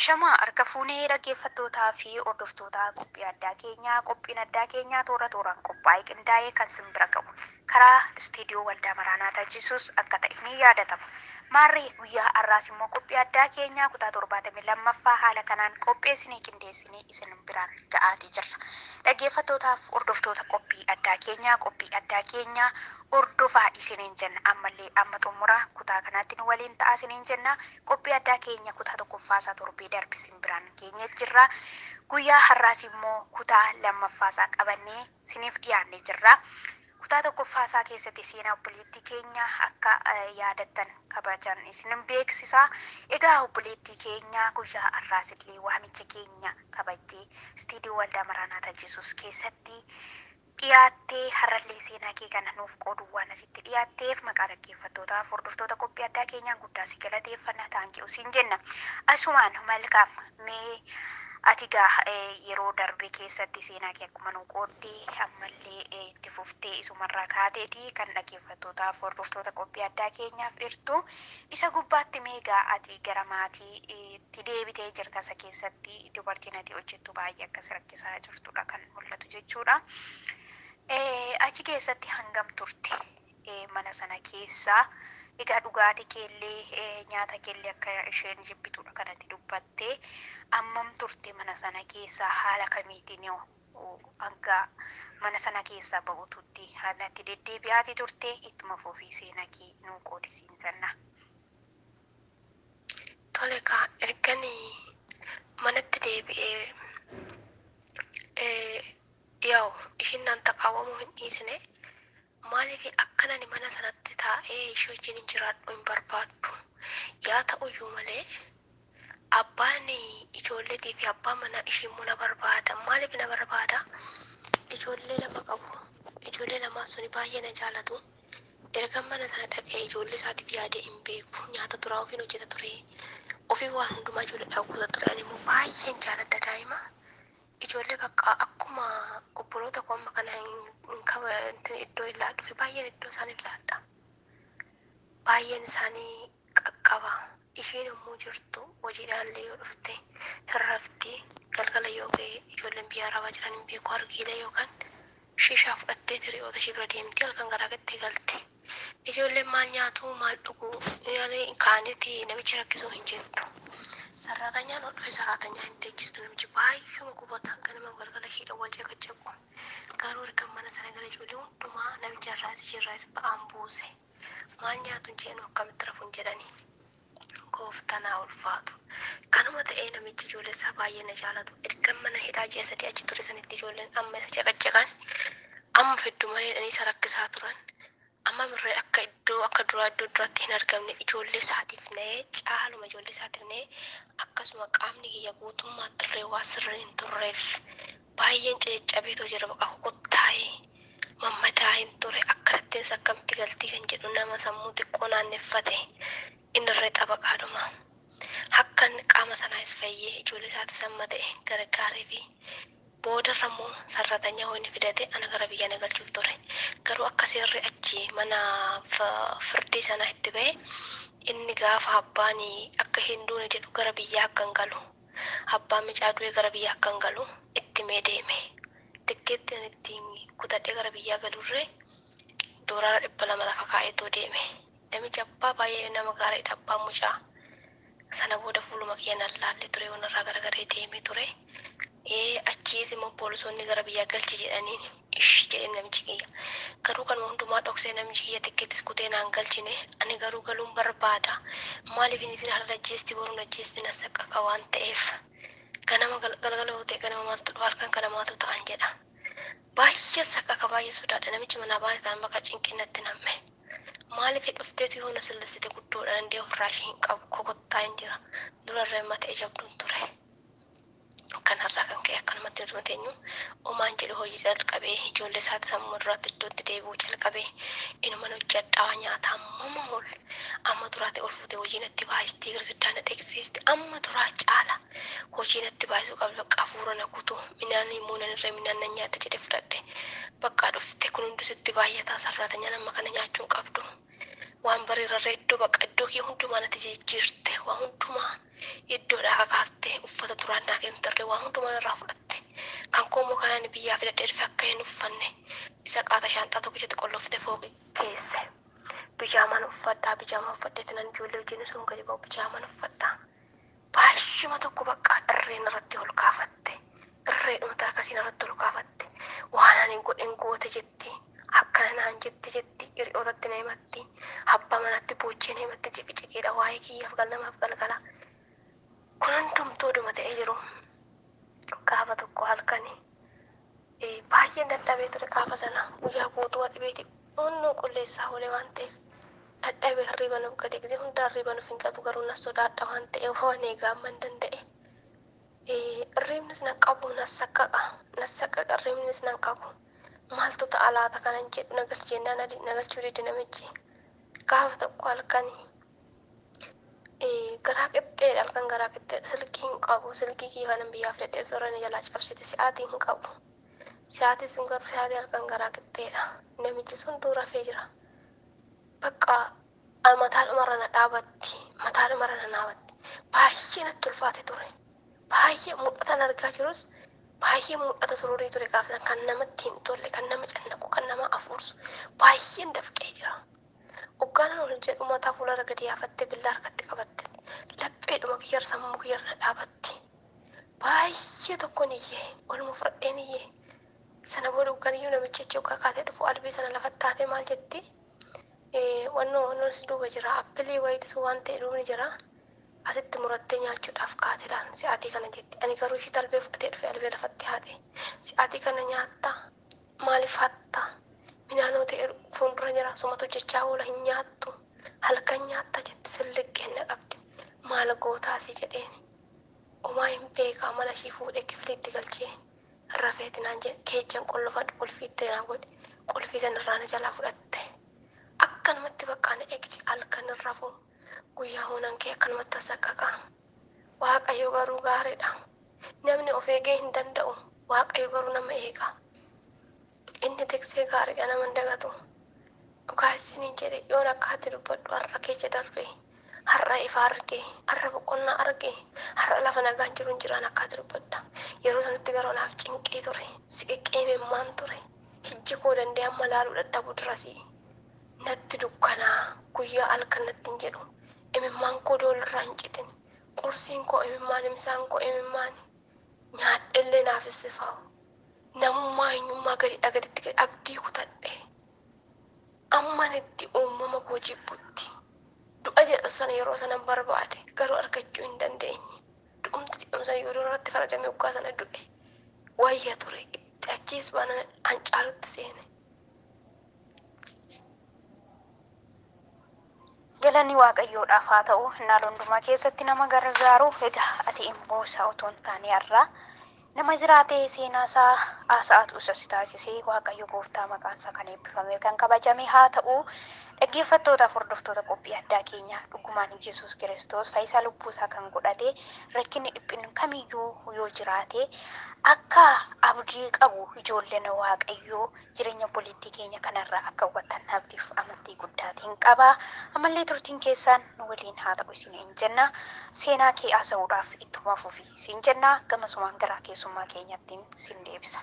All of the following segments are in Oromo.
Ashamaa harka fuunee dhaggeeffattootaa fi hordoftoota qophii addaa keenyaa, qophiin addaa keenyaa toora tooraan qophaa'ee qindaa'ee kan sin bira ga'u karaa istiidiyoo Waldaa Maraanaataa Jisus akka ta'e ni yaadatama. Maarree guyyaa har'aas immoo qophii addaa keenyaa kutaa 72ffaa haala kanaan qopheessinee qindeessinee isin biraan ga'aatii jirra. Dhaggeeffattootaaf hordoftoota qophii addaa keenyaa, qophii addaa keenyaa hordofaa isiniin jenna. Ammallee amma xumura kutaa kanaatti nu waliin ta'aa isiniin jenna. Qophii addaa keenya kutaa tokkoffaasaa torbee darbe isin biraan geenyee jirra. Guyyaa har'aas immoo kutaa lammaffaasaa qabannee isiniif dhiyaannee jirra. Kutaa tokkoffaasaa keessatti seenaa obboleettii keenya akka yaadattan kabajan isin beeksisa. Egaa obboleettii keenya guyyaa har'aas illee waamicha keenya kabajjee istiidiyoo Waldaa Maraanaataa Jisus keessatti dhiyaattee har'allee seenaa kee kana nuuf qooduu waan asitti dhiyaatteef maqaa dhaggeeffattootaaf hordoftoota qophii addaa keenyaan guddaa si galateeffanna, taankii siin jenna. Asumaan malkaam, mee ati gaa yeroo darbe keessatti seenaa kee akkuma nu qooddee ammallee itti fuftee isumarraa kaateeti kan dhaggeeffattootaaf hordoftoota qophii addaa keenyaaf hirtu. Isa gubbaatti mee gaa ati gara maatiitti deebitee jirta, isa keessatti dubartiin ati hojjettu baay'ee akkas rakkisaa jirtudha kan mul'atu jechuudha. Achi keessatti hangam turte mana sana keessaa? Egaa dhugaatii keellee nyaata keellee akka isheen jibbitudha kanatti dubbattee, ammam turte mana sana keessaa, haala kamiitiin hanga mana sana keessaa ba'ututti itti deddeebi'aatii turte? Ittuma fufii seenaa kee nuu qoodisiin jenna. Tole kaa, erganii manatti deebi'ee yaa'u ishiin naan taqaawwamuu hin dhiisne. Maaliif akka nani mana sanatti taa'ee ishee wajjin hin jiraadhu hin barbaaddu. Yaa ta'uyyuu malee abbaan ijoolleetii fi abbaan mana ishee immoo na barbaada. Maaliif na barbaada? Ijoollee lama qabu. Ijoollee lamaan suni baay'ee na jaalatu. Erga mana sana dhaqee ijoollee isaatiif yaadee hin beeku. Nyaata turaa ofiin hojjeta ture. Ofii waan hundumaa ijoolleedhaaf guuta ture. Ani immoo baay'een jaaladha daa'ima. Ijoollee bakka akkuma obboloota koo amma kana hin iddoo hin laadhufi, baay'een iddoo isaaniif laadha. Baay'een isaanii qaqqaba. Isheen immoo jirtu hojiidhaan illee yoo dhufte hin rafti. Galgala yoo ga'e ijoolleen biyya arabaa jiran hin beeku, argiilee yookaan shishaa fudhattee hiriyoota ishee bira deemti, halkan garaa gattee galte. Ijoolleen maal nyaatu, maal dhugu, kaaniti namichi rakkisuu hin jettu. Sarraatanyaan ol dhufe sarraatanyaa hin teechistu, namichi baay'uma gubata, ganama galgala isheedhaan wal caqacaqu. Garuu erga mana sana gala ijoollee hundumaa namicha irraas isheerraas ba'aan buuse. Maal nyaatu hin jedhanu, akkamitti rafu hin jedhani. Gooftaan haa ulfaatu. Kanuma ta'ee namichi ijoollee isaa baay'ee na jaalatu. Erga mana hidhaa ji'a 3 achi ture sanitti ijoolleen amma isa caqacaqan, amma fiddu malee jedhanii isa rakkisaa turan. Amma mirree akka iddoo akka duraa iddoo duraatti hin argamne, ijoollee isaatiif na'ee, caaluma ijoollee isaatiif na'ee, akkasuma qaamni kiyya guutummaatti illee waa sirrii hin turreef baay'een caccabeetoo jira, baqa kokottaa'ee mammadaa hin ture. Akkanattiinis akkamitti galtii kan jedhu nama sammuu xiqqoo naanneffate inni irree xabaqaadhuma. Akkan qaama sanaas fayyee ijoollee isaatis amma ta'e gargaaree fi boodarra immoo sarratanyaa wayini fidate ana gara biyyaa na galchuuf ture. Garuu akka seerri achi mana firdii sana itti ba'e, inni gaafa abbaan akka hin duune jedhu gara biyyaa akka hin galu, abbaan mucaa du'e gara biyyaa akka hin galu itti mee deeme. Tikkeettiin ittiin kutadhee gara biyyaa galurree $200 lafa kaa'eetoo deeme. Namichi abbaa baay'ee nama gaariidha, abbaan mucaa. Sana booda fuuluma kiyya nan laalle ture, onarraa garagaree deemee ture. Achiis immoo poolisoonni gara biyyaa galchi jedhaniin, ishi jedheen namichi kiyya. Garuu kanuma hundumaa dhoksee namichi kiyya tikkeettis kutee naan galchine. Ani garuu galuun barbaada. Maaliif inni isin har'a ajjeesti, boruun ajjeesti, na saqqaqa waan ta'eef. Ganama galgala yoo ta'e ganama maaltu dhufa, halkan kana maaltu ta'an jedha. Baay'ee saqqaqa, baay'ee sodaadha. Namichi manaa baane ta'an bakka cinqiin natti namme. Maaliif dhufteetu yoo na sillessite guddoodha, dandee ofirraa ishee hin qabu, kokottaa hin jira. Durarree amma ta'e jabduun ture. Kanarraa kan ka'e akkanumatti nutuma teenyu omaan jedhu hojii jalqabee ijoollee isaati sammuu duraatti iddootti deebi'uu jalqabee inuman hojjedhaa, nyaataa mama ol amma duraatti ol fuutee hojii natti baay'istee girgiddaa na dheqsiisti, amma duraa caala hojii natti baay'isuu qabdi, bakka hafuura na kutu, midhaan immoo nan irra midhaan nan nyaadha jedhe fudhadhe, bakka dhufte kun hundi sitti baay'ataa, sarraatanyaan amma kana nyaachuu hin qabdu, waan bareerarra iddoo bakka iddoo kee hundumaa natti jijjiirte, waan hundumaa Iddoodhaa kakaastee uffata duraan naa kenniturre waan hundumaa narraa fudhatte. Kan koo immoo kan ani biyyaa fidadhee dhufe akka hin uffanne isa qaata shaanxaa tokkichatti qolloftee fooqii keesse. Bijaamaan uffadhaa, bijaamaa uffadheeti nan ijoollee wajjin osoo hin gadi ba'u bijaamaan uffadhaa. Baay'uma tokko bakka irreen irratti ol kaafatte. Irreedhuma tarkasiin irratti ol kaafatte. Waan ani godhen goote jetti. Akkana naan jette jetti. Hiriyootatti na himatti. Abbaa manatti boochee na himatti, ciqiciqiidha waa'ee kiyyaaf galnamaaf galgala. Kun hundumtuu oduma ta'ee jiru. Gaafa tokko halkani baay'een dadhabee ture gaafa sana, guyyaa guutuu haxi beeti onnoo qulleessaa oole waan ta'eef dadhabee hirriiba nuuf gate. Gisee hunda hirriiba nuuf hin gatu, garuu nas sodaadha waan ta'eef waan eegaa amma hin danda'e. Hirribnis nan qabu, nas saqqaqa, nas saqqaqa, hirribnis nan qabu. Maaltu ta'a laata kanan jedhu, na galchi jennaan na galchuu dide namichi. Gaafa tokko halkani garaa qixxeedha, halkan garaa qixxeedha, silkii hin qabu, silkii kiyya kanan biyyaa fidadhee dhufe irra na jalaa cabsite, si'aatii hin qabu. Si'aatii sun garuu si'aatii halkan garaa qixxeedha. Namichi sun dura rafee jira. Bakka mataadhumarra na dhaabatti, mataadhumarra na dhaabatti. Baay'ee natti ulfaate ture. Baay'ee mul'atan argaa jirus, baay'ee mul'ata sururii ture gaafa sana, kan namatti hin tolle, kan nama cannaqu, kan nama afuursu, baay'een dafqee jira. Hoggaanan ol jedhu mataa fuularra gadi yaafattee billaa harkatti qabatte lapheedhuma kiyyarra sammuu kiyyarra na dhaabatti. Baay'ee tokkon iyyee, oluma fudhadheen iyyee. Sana booda hogganiyyuu namichi achi hoggaa kaatee dhufu albee sana lafatti taatee maal jetti? Wannoo wannoon si duuba jira, appilii wayiitis waan ta'e duubni jira. Asitti murattee nyaachuudhaaf kaate laan si'aatii kana jetti. Ani garuu ishii albee fudhatee dhufe albee lafatti haate. Si'aatii kana nyaattaa? Maaliif hattaa? Minaanoo ta'e fuuldura jira, sumatu hojjechaa oola, hin nyaattu. Halkan nyaatta jetti, silliqqeen na qabdi. Maal gootaasii jedheeni. Homaa hin beekaa, mana ishii fuudhee kifiliitti galchee rafeeti naan jedhe, keejjan qollofadhu, qulfiitti naa godhe. Qulfii sana irraa na jalaa fudhatte. Akkanumatti bakka na eegji, halkan hin rafu. Guyyaa hoonan kee akkanumatti saqqaqa. Waaqayyo garuu gaariidha. Namni of eegee hin danda'u. Waaqayyo garuu nama eega. Inni tiksee gaariidha, nama hin dagatu. Dhugaa isiniin jedhe, yoon akkaatti dubbadhu har'a keessa darbe. Har'a ifa arge, har'a boqonnaa arge, har'a lafa nagaan jiru hin jiraan akkaatti dubbadha. Yeroo sanatti garuu naaf cinqii ture, siqiqqee imimmaan ture. Ijji koo danda'e amma laaluu dadhabu durasii. Natti dukkanaa, guyyaa halkan natti hin jedhu. Imimmaan koo doolirraa hin citin. Qursiin koo imimmaan, imsaan koo imimmaan. Nyaadhellee naaf issifaa'u. Namummaa eenyummaa gadi gaditti gadi abdii kutadhe. Amman itti uumama koo jibbutti. Du'a jedha sana yeroo sana barbaade garuu argachuu hin dandeenye. Du'umti jedhamu sana yeroo irratti faradame waggaa sana du'e wayya ture, itti achiis baana hancaalutti seene. Galanni Waaqayyoodhaaf haa ta'u, innaan hundumaa keessatti nama gargaaru. Egaa ati immoo isaa otoo hin taane har'a nama jiraatee seenaa isaa haasa'atu isa si taasisee Waaqayyo gooftaa maqaan isaa kan eebbifame kan kabajame haa ta'u. Dhaggeeffattootaaf hordoftoota qophii addaa keenya, dhugumaan Yesuus Kiristoos fayyisaa lubbuu isaa kan godhate rakkinni dhiphinni kamiyyuu yoo jiraate akka abdii qabu ijoolleen Waaqayyoo jireenya obboleettii keenya kanarraa akka hubattan abdiif amantii guddaatiin qaba. Ammallee turtiin keessaan nu waliin haa ta'u isiniin jenna. Seenaa kee haasa'uudhaaf ittuma fufi siin jenna. Gamasumaan gara keessummaa keenyattiin siin deebisa.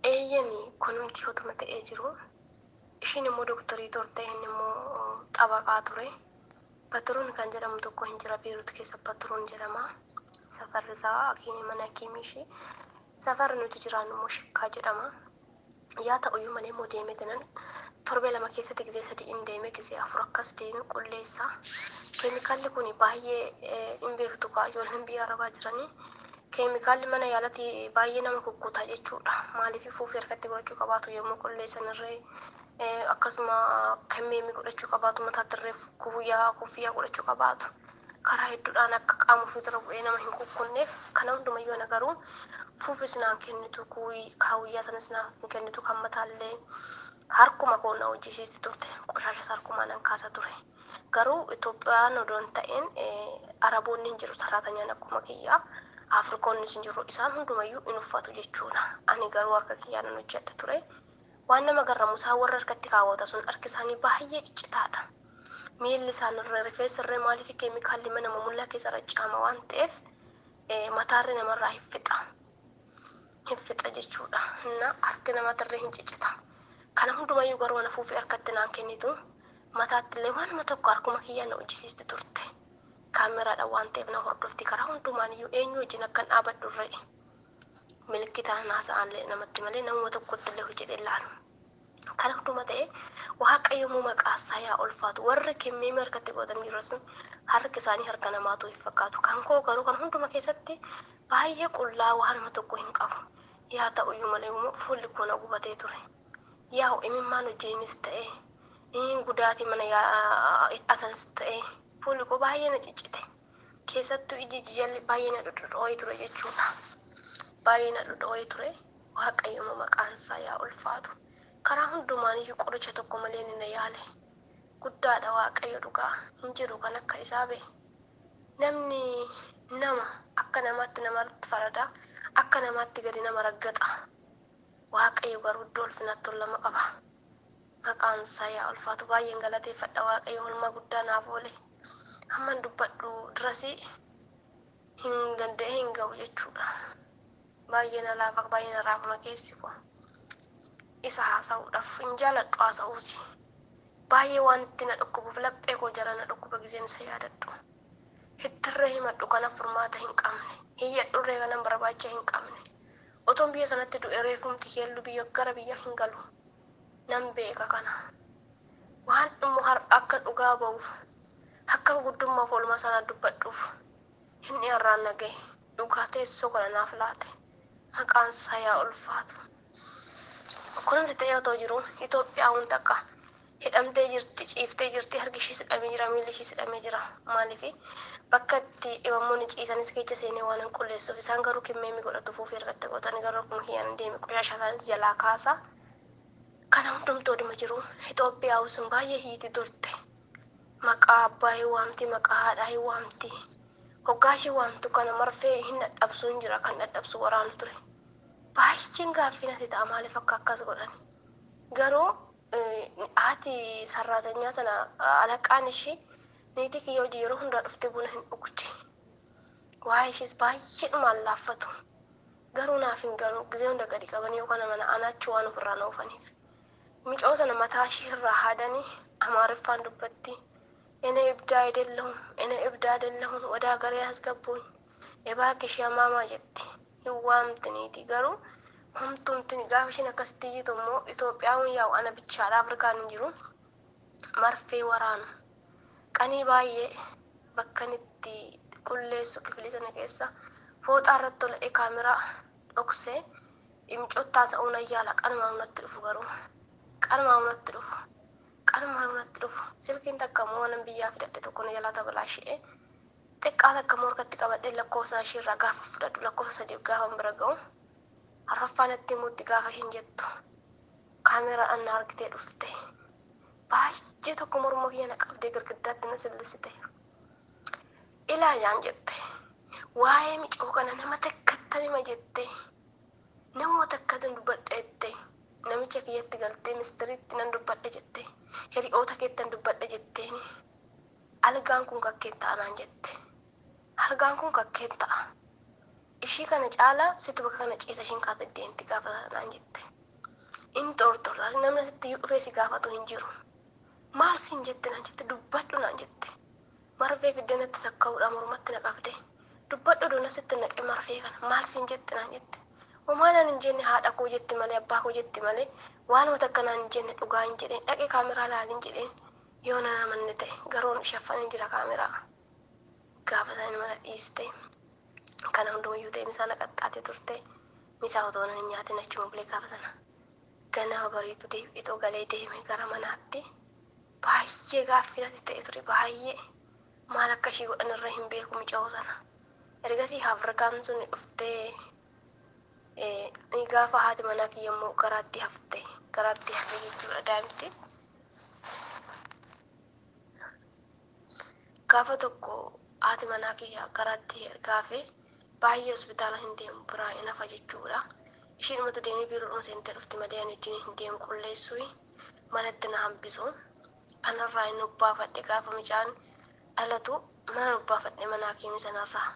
Eeyyani, kunumti otuma ta'ee jiru. Ishiin immoo doktorii turte, inni immoo xabaqaa ture. Baturuun kan jedhamu tokko hin jira Beerut keessa, Baturuun jedhama. Safarri isaa mana hakiimii ishii. Safarri nuti jiraannu immoo Shikkaa jedhama. Yaa ta'uyyuu malee immoo deemee tanan torbee 2 keessatti gisee 3 hin deeme, gisee 4 akkas deeme qulleessaa. Keemikaalli kun baay'ee hin beektu kaa ijoolleen biyya arabaa jiranii. Keemikaalli mana yaalatti baay'ee nama kukkuta jechuudha. Maaliif fuufii harkatti godhachuu qabaatu yommuu qulleessan irree, akkasuma kemmeemii godhachuu qabaatu, mataatti irree kufiyyaa godhachuu qabaatu. Karaa hedduudhaan akka qaama ofiirra bu'ee nama hin kukkunneef kana hundumayyuu ana garuu fuufis naan kennitu, kaawuyyaa sanas naan kennitu, kan mataallee harkuma koo na hojjisiisti turte, qoshashas harkumaa nan kaasa ture. Garuu Itoophiyaan odoo hin ta'in Araboonni hin jiru, saraatanyaan akkuma kiyyaa Afrikoonnis hin jiru, isaan hundumayyuu in uffatu jechuudha. Ani garuu harka kiyyaan nan hojjedha ture. Waan nama garramu isaan warra harkatti kaawwata sun harki isaanii baay'ee ciccitaadha. Miilli isaanirra rifeensarra maaliif keemikaalli mana mullaa keessa racaama waan ta'eef mataarri namarraa hin fixa. Hin fixa jechuudha. Inna harki namaatirra hin ciccita. Kana hundumayyuu garuu ana fuufii harkatti naan kennitu mataatti illee waanuma tokko harkuma kiyyaan na hojjisiisti turte. Kaameraadhaan waan ta'eef na hordofti karaa hundumaan iyyuu eenyu wajjin akkan dhaabadhu irree milkitaan haasa'anillee namatti malee namuma tokkotti illee hojjedhe ilaalu. Kana hunduma ta'e Waaqayyo immoo maqaa isaa yaa ulfaatu. Warri kimmiima harkatti godhatanii jiran sun harki isaanii harka namaatu hin fakkaatu. Kan koo garuu kan hunduma keessatti baay'ee qullaa waanuma tokko hin qabu. Yaa ta'uyyuu malee immoo fuulli koo na gubatee ture. Yaa'u imimmaan wajjininis ta'e gudaatii mana hidhasanis ta'e fuulli koo baay'ee na ciccite. Keessattuu iji jalli baay'ee na dhodhodhoo'ee ture jechuudha. Baay'ee na dhodhoo'ee ture. Waaqayyo immoo maqaan isaa yaa ulfaatu. Karaa hundumaan iyyuu qoricha tokko malee ni na yaale. Guddaadha Waaqayyo dhugaa hin jiru kan akka isaa bee. Namni nama akka namaatti namarratti farada, akka namaatti gadi nama raggaxa. Waaqayyo garuu iddoo ulfinaatti ol nama qaba. Maqaan isaa yaa ulfaatu. Baay'een galateeffadha Waaqayyo oolmaa guddaa naaf oole. Hamman dubbadhu dirasii hin danda'e hin ga'u jechuudha. Baay'ee na laafa baay'ee na raafama keessi koo. Isa haasa'uudhaaf hin jaaladhu haasa'uusi. Baay'ee waan itti na dhukkubuuf laphee koo jara na dhukkuba gizeen isa yaadadhu. Hittirree himadhu kanaaf furmaata hin qabne. Hiyyadhurree kanan barbaacha hin qabne. Otoon biyya sanatti du'e reefumti keellu biyya gara biyya hin galu. Nan beeka kana. Waan immoo har'a akka dhugaa ba'uuf akka guddummaaf oolmaa sanaa dubbadhuuf inni har'aan na gahe dhugaa teessoo kana naaf laate. Maqaan isaa yaa ulfaatu. Kunuunsi ta'ee otoo jiru Itoophiyaa wanta akka hidhamtee jirti, ciiftee jirti, harki ishees hidhamee jira, miilli ishees hidhamee jira. Maaliif bakka itti dhibamoonni ciisanis keessa seenee waan hin qulleessuuf isaan garuu kimmeemi godhatu fuufii harkatti godhatanii garuu akkuma kiyyaan deeme qoshashaa isaanis jalaa kaasa. Kana hundumtuu oduma jiru Itoophiyaa sun baay'ee hiiti turte. Maqaa abbaa hin waamti, maqaa haadhaa hin waamti. Hoggaa ishee waamtu kana marfee hin dhadhabsu hin jira kan dhadhabsu waraanu ture. Baay'een gaaffii natti ta'a maaliif akka akkas godhan. Garuu haati sarraatanyaa sana alaqaan ishee niitii kiyya hojii yeroo hundaa dhuftee buna hin dhugdi. Waa'ee ishees baay'eedhumaan laaffatu. Garuu naaf hin galu gizee hunda gadi qabanii yookaan mana anaachuu waan ofirraa na oofaniif. Micoo sana mataa ishee irraa haadanii Amaariffaan dubbatti. Ene ibdaa አይደለሁም እኔ እብድ አይደለሁም ወደ ሀገሬ አስገቡኝ እባክሽ ያማማ jetti. Hin waamti niitii garuu homtumti gaafa isheen akkasitti iyyitu immoo Itoophiyaan yaa'u ana bichaadha Afrikaan hin jiru marfee waraanu. Qanii baay'ee bakka itti qulleessu kifilii sana keessa fooxaa irratti tola'ee kaameraa dhoksee micoottaa sa'uun ayyaala qanumaan natti dhufu garuu qanumaan natti dhufu qanumaan natti dhufu silkiin takka immoo waan biyyaa fidadhe tokko na jalaa tabalaashee xiqqaa takka immoo harkatti qabadhee lakkoofsa ishee irraa gaafa fudhadhu lakkoofsa sadiif gaafa bira ga'u arfaffaan itti himuutti gaafa isheen jettu kaameraadhaan na argitee dhufte. Baay'ee tokko morma kiyya na qabdee girgiddaatti na sillissite. Ilaa yaan jette. Waa'ee micoo kana nama takkatti hima jette. Nama takkatti dubbadha jette. Namicha kiyyatti galtee mistiriitti nan dubbadha jette. Hiriyoota keettan dubbadha jetteeni. Algaan kun kakkeen ta'a naan jette. Algaan kun kakkeen ta'a. Ishii kana caalaa situ bakka kana ciisa ishiin kaata deemti gaafa naan jette. Inni tortortaa namni asitti iyyuu dhufee si gaafatu hin jiru. Maal siin jette naan jette dubbadhu naan jette. Marfee fiddee natti sakka'uudhaan mormatti na qabde. Dubbadhu doona sitti naqe marfee kana maal siin jette naan jette. Homaa naan hin jenne haadha koo jetti malee abbaa koo jetti malee waanuma takka naan hin jenne dhugaa hin jedheen dhaqee kaameraa laaliin jedheen yoo na namanne ta'e garoon shaffaneen jira kaameraa. Gaafa sana mana dhiiste. Kana hundumayyuu ta'e misaa na qaxxaatee turte. Misaa otoo nan hin nyaatin achuma bulee gaafa sana. Ganama bariitu deebi'eetoo galee deeme gara manaatti. Baay'ee gaaffii natti ta'e ture baay'ee. Maal akka ishii godhan irra hin beeku micoo sana. Ergasii Afrikaan sun dhuftee gaafa haati manaa kiyya immoo garaatti hafte garaatti hafe jechuudha daa'imti. Gaafa tokko haati manaa kiyya garaatti gaafe baay'ee hospitaala hin deemu biraa hin hafa jechuudha. Ishiinumatu deemee biiroodhuma seentee dhufti malee ani wajjin hin deemu qulleessuu manatti na hambisu. Kanarraa hin obbaafadhe gaafa mucaan dhalatu mana obbaafadhe mana hakiimii sanarraa.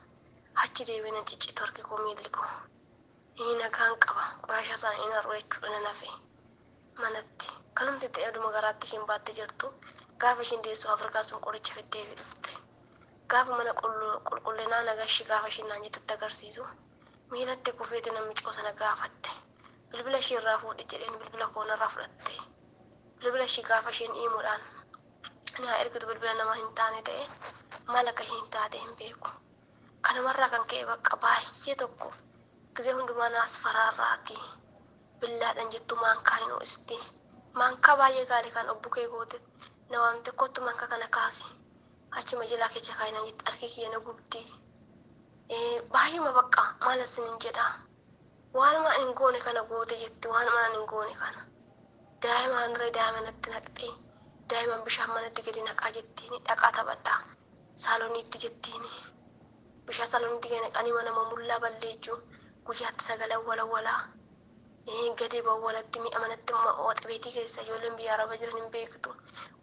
Achi deebiin nan ciccitu harki koo miilli koo. Inni nagaan qaba qoraashaa sana hin har'u jechuudha nan hafe manatti. Kanumti ta'e oduma garaatti ishiin baattee jirtu gaafa ishiin deessu Afrikaa sun qoricha fiddee dhufte. Gaafa mana qulqullinaa nagashi gaafa ishiin naan jettutti agarsiisu miilatti kufeeti namicoo sana gaafadhe. Bilbila ishee irraa fuudhi jedheen bilbila koo narraa fudhatte. Bilbila ishee gaafa isheen himuudhaan naa ergitu bilbila nama hin taane ta'e maal akka isheen taate hin beeku. Kanumarraa kan ka'e bakka baay'ee tokko gisee hundumaa naas faraarraati. Billaadhaan jettu maankaa hin ho'isti. Maankaa baay'ee gaarii kan obbukee goote na waamte kottu maankaa kana kaasi. Achuma jalaa keessa kaayinaan jette harki kiyya na gubdi. Baay'uma bakka maal isiniin jedha. Waanuma ani hin goone kana goote jetti waanuma ani hin goone kana. Daa'ima irra daa'ima natti naqxee daa'iman bishaan manatti gadi naqaa jettiin dhaqaa taphadhaa. Saaloniitti jettiin bishaan saaloniitti gadi naqanii mana mullaa balleejjuu guyyaatti sagalee walawalaa. Gadi bawwalatti mi'a manatti waxi keessa ijoolleen biyya araba jiran hin beektu.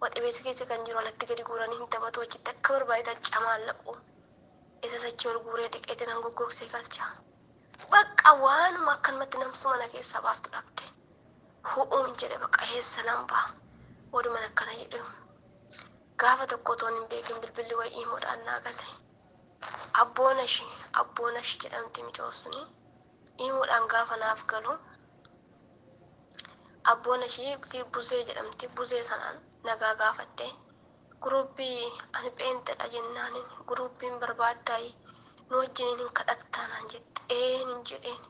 Waxi beetii keessa kan jiru alatti gadi guuranii hin taphatu achitti akka barbaadetti camaallaqu. Isa sachi ol guuree dhiqeete nan goggogsee galcha. Bakka waanuma akkanumatti namsu mana keessaa baastu dhabde. Hu'uun jedhe bakka eessa nan ba'a. Walumaan akkana jedhu. Gaafa tokko otoon hin beekin bilbilli wayii himuudhaan naa gale. Abboonashi jedhamti micoosuni. Himuudhaan gaafa naaf galu Abboonashii fi Buzee jedhamti. Buzee sanaan nagaa gaafadhe. Guruppii ani pheenxedha jennaanin guruppiin barbaaddaayi nu wajjiniin hin kadhattaa naan jette. Een hin jedheen.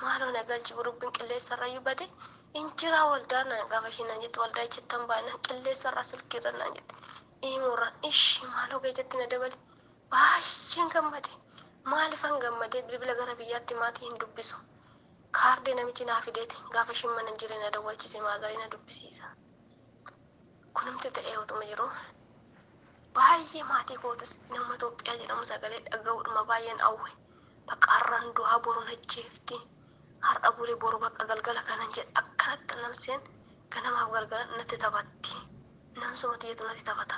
Maaloo na galchi guruppiin qilleensarrayyuu bade hin jiraa waldaa naan gaafa isheen naan jette waldaa ichattan baanaan qilleensarraa silkiirra naan jette. Himuurraan ishii maaloo geejjatti na dabali. Baay'een gammade. Maaliifan gammadee bilbila gara biyyaatti maatii hin dubbisu. Kaardii namichi naa fideeti gaafa isheen mana hin jirre na dawwalchise maazarii na dubbisiisa. Kunumti ta'ee otuma jiru baay'ee maatii kootis nama Itoophiyaa jedhamu sagalee dhaga'uudhuma baay'een hawwe. Bakka har'aan du'aa boru na jeefti. Har'a bulee boru bakka galgala kanan jedhe akkanatti namseen ganamaaf galgala natti taphatti. Namsuma xiyyeetu natti taphata.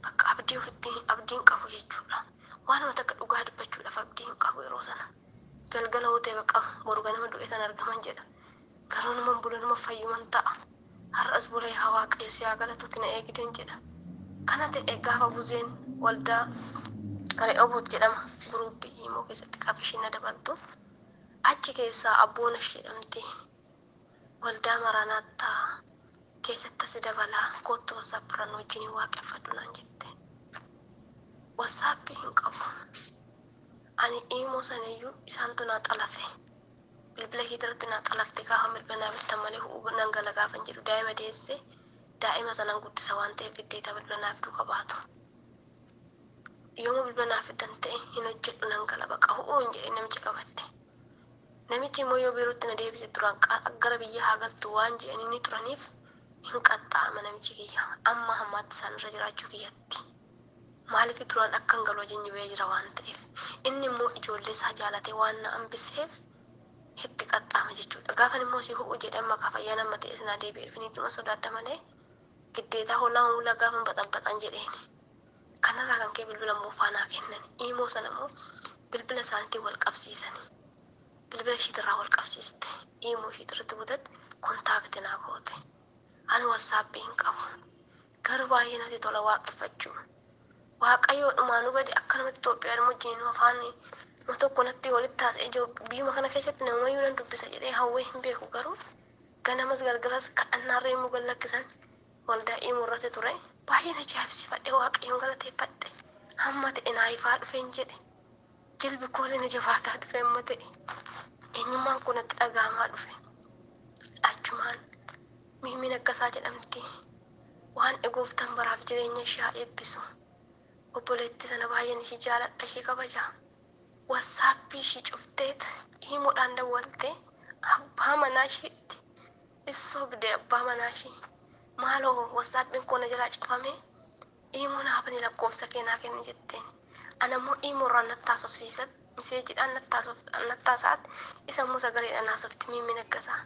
Bakka abdii ofitti abdiin qabu jechuudha. Waanuma takka dhugaa dubbachuudhaaf abdii hin qabu yeroo sana. Galgala hootee bakka boru ganama du'e san argaman jedha. Garuu nama bulu nama fayyuman ta'a. Har'as bulee haa waaqayyo si haa galatuuti na eegden jedha. Kana ta'e gaafa buzeen waldaa Re'oboot jedhama guruppii himoo keessatti gaafa isheen na dabaltu achi keessaa Abboonash jedhamti. Waldaa Maraanaattaa keessatti asi dabalaa kottu wasaappiirra nu wajjin waaqeffadhu naan jette. Wasaappii hin qabu. Ani himoo sanayyuu isaantu naa xalafe. Bilbila hiitirratti naa xalafte gaafa bilbila naa bittan malee hu'uu nan gala gaafan jedhu daa'ima deesse daa'ima sanan guddisa waan ta'eef giddeetaa bilbila naa fiduu qabaatu. Yooma bilbila naa fiddan ta'e hin hojjedhu nan gala baqa hu'uu hin jedhee namicha qabadde. Namichi immoo yoo biirootti na deebise duraan gara biyya haa galtu waan jedhanii ni turaniif hin qaxxaama namichi kiyya. Amma hammaatti isaan irra jiraachuu kiyyatti. Maaliif duraan akkan galu ajajni ba'ee jira waan ta'eef. Inni immoo ijoollee isaa jaalatee waan na hambiseef itti qaxxaama jechuudha. Gaafan immoo si hu'u jedhee amma fayyaa nama ta'e sinaa deebi'ee dhufiniituma sodaadha malee giddeetaa hoolaa muulaa gaafan baxaxaxan jedheeni. Kanarraa kan ka'e bilbila moofaa naa kennan. Imoo sana immoo bilbila isaaniitiin wal qabsiisani. Bilbila ishiitirraa wal qabsiiste. Imoo ishiitirratti butatte kontaakti naa goote. Ani wasaappii hin qabu. Garuu baay'ee natti tola waaqeffachuu. Waaqayyoo dhumaan bade akkanumatti Itoophiyaan wajjin afaan nama tokko natti walitti haasa'e ijoo biyyuma kana keessatti namayyuu nan dubbisa jedhee hawwee hin beeku garuu ganamas galgalas kadhannaarra yommuu gad lakkisan waldaa himuu irratti ture baay'een ajaa'ibsiifadhe waaqayyoon galateeffadhe hamma ta'e naa ifaa dhufeen jedhe jilbi koolee na jabaataa dhufe hamma ta'e eenyummaan kun natti dhaga'amaa dhufe achumaan miimiin akkasaa jedhamti waan gooftaan baraaf jireenya ishee haa eebbisu. Obboleettii sana baay'een ishii jaaladha ishii kabaja. Wasaappii ishii cufteet himuudhaan dawwaltee abbaa manaa isheetti issoobde abbaa manaa ishii. Maaloo wasaappiin koo na jalaa cufame himuun haafani lakkoofsa kee naa kenni jetteen. Ana immoo himuurraan natti haasofsiisat miseejiidhaan natti haasaat isa immoo sagaleedhaan haasofti miimiin akkasaa.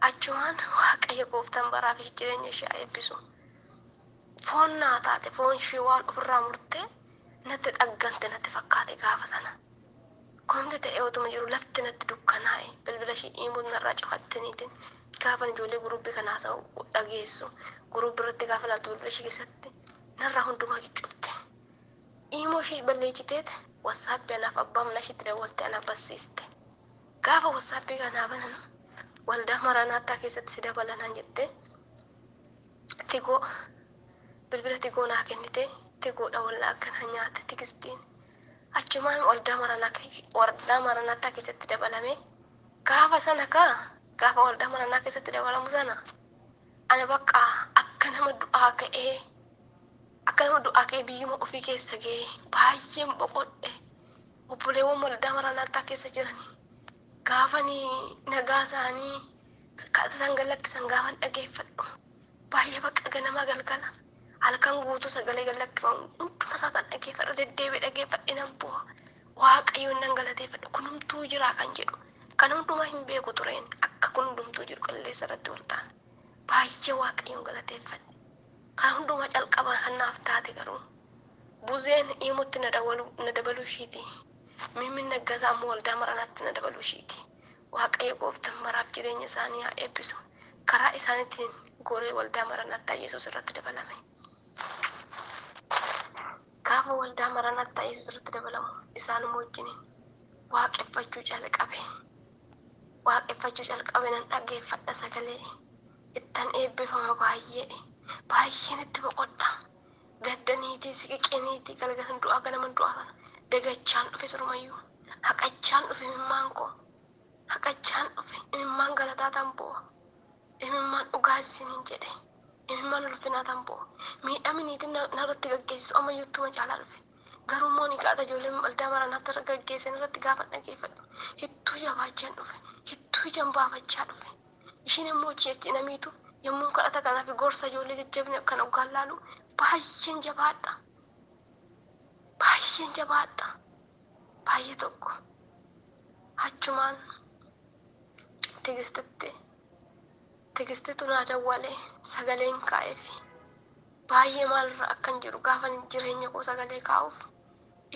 Achumaan waaqayyo gooftaan baraaf jireenya ishee haa eebbisu. Foon naa taate, foon ishee waan ofirraa murtee natti xaggante natti fakkaate gaafa sana. Komti ta'ee otuma jiru lafti natti dukkanaa'e. Bilbila ishii imuun narraa cufatte niitiin. Gaafan ijoollee guruppii kana haasa'u dhageessu, guruppii irratti gaafa laaltu bilbila ishii keessatti narraa hundumaa cuccufte. Imoo ishii balleessiteet wassaappii anaaf abbaa manaa ishiitti dawwalte anaaf barsiiste. Gaafa wassaappii kanaa banan waldaa Maraanaattaa keessatti si dabalanaan jettee Tigoo, bilbila Tigoo naa kennite. Tigoodha wallaa akkanaa nyaatte Tigistiin. Achumaan waldaa Maraanaattaa keessatti dabalame. Gaafa sana kaa, gaafa waldaa Maranaa keessatti dabalamu sana ani bakka akka nama du'aa ka'ee, akka nama du'aa ka'ee biyyuma ofii keessa ga'ee baay'een boqodhe. Obboleewwan waldaa Maraanaattaa keessa jiranii gaafanii nagaa isaanii kadhata isaan gad lakkisan gaafan dhageeffadhu, baay'ee bakka ganama galgala halkan guutuu sagalee gad lakkifamu hunduma isaa tan dhageeffadha, deddeebi'ee dhageeffadhe nan bu'a. Waaqayyoon nan galateeffadha. Kunumtuu jira kan jedhu kan hundumaa hin beeku tureen, akka kun hundumtuu jiru qilleessa irratti waldaan. Baay'ee Waaqayyoon galateeffadhe. Kan hundumaa calqabaa kan naaf taate garuu Buzeen Imotti na dabaluu ishiiti. Mimmin Naggasaa ammoo waldaa Maranaatti na dabaluu ishiiti. Waaqayyo gooftaan baraaf jireenya isaanii haa eebbisu. Karaa isaaniitiin goree waldaa Maranaattaa Yesuus irratti dabalame. Gaafa waldaa Maranaattaa Yesuus irratti dabalamu isaanuma wajjiniin waaqeffachuu calqabe. Waaqeffachuu calqabe, nan dhageeffadha sagalee. Ittan eebbifama baay'ee. Baay'een itti boqodha. Gaddaniitii, siqiqiniitii, galgalan du'aa, ganaman du'aa sana dagachaan dhufe sirumayyuu. Haqachaan dhufe imimmaan koo. Haqachaan dhufe, imimmaan galataa tan bu'a. Imimmaan dhugaa isiniin jedhe. Imimmaan ulfinaa tan bu'a. Miidhamni niitiin narratti gaggeessitu ammayyuu ittuma caalaa dhufe. Garuu immoo ni qaata ijoolleen waldaa Maranaatti irra gaggeessan irratti gaafa dhageeffadhu hittuu jabaachaan dhufe. Hittuu ijaan baafachaa dhufe. Ishiin immoo achi namiitu yommuu kadhata kanaa fi gorsa ijoollee jajjabina kan hoggaan laalu baay'een jabaadha. Baay'een jabaadha. Baay'ee tokko. Achumaan Tigistitu naa dawwalee sagaleen kaa'eefi baay'ee maalirra akkan jiru gaafa jireenya koo sagalee kaa'uuf,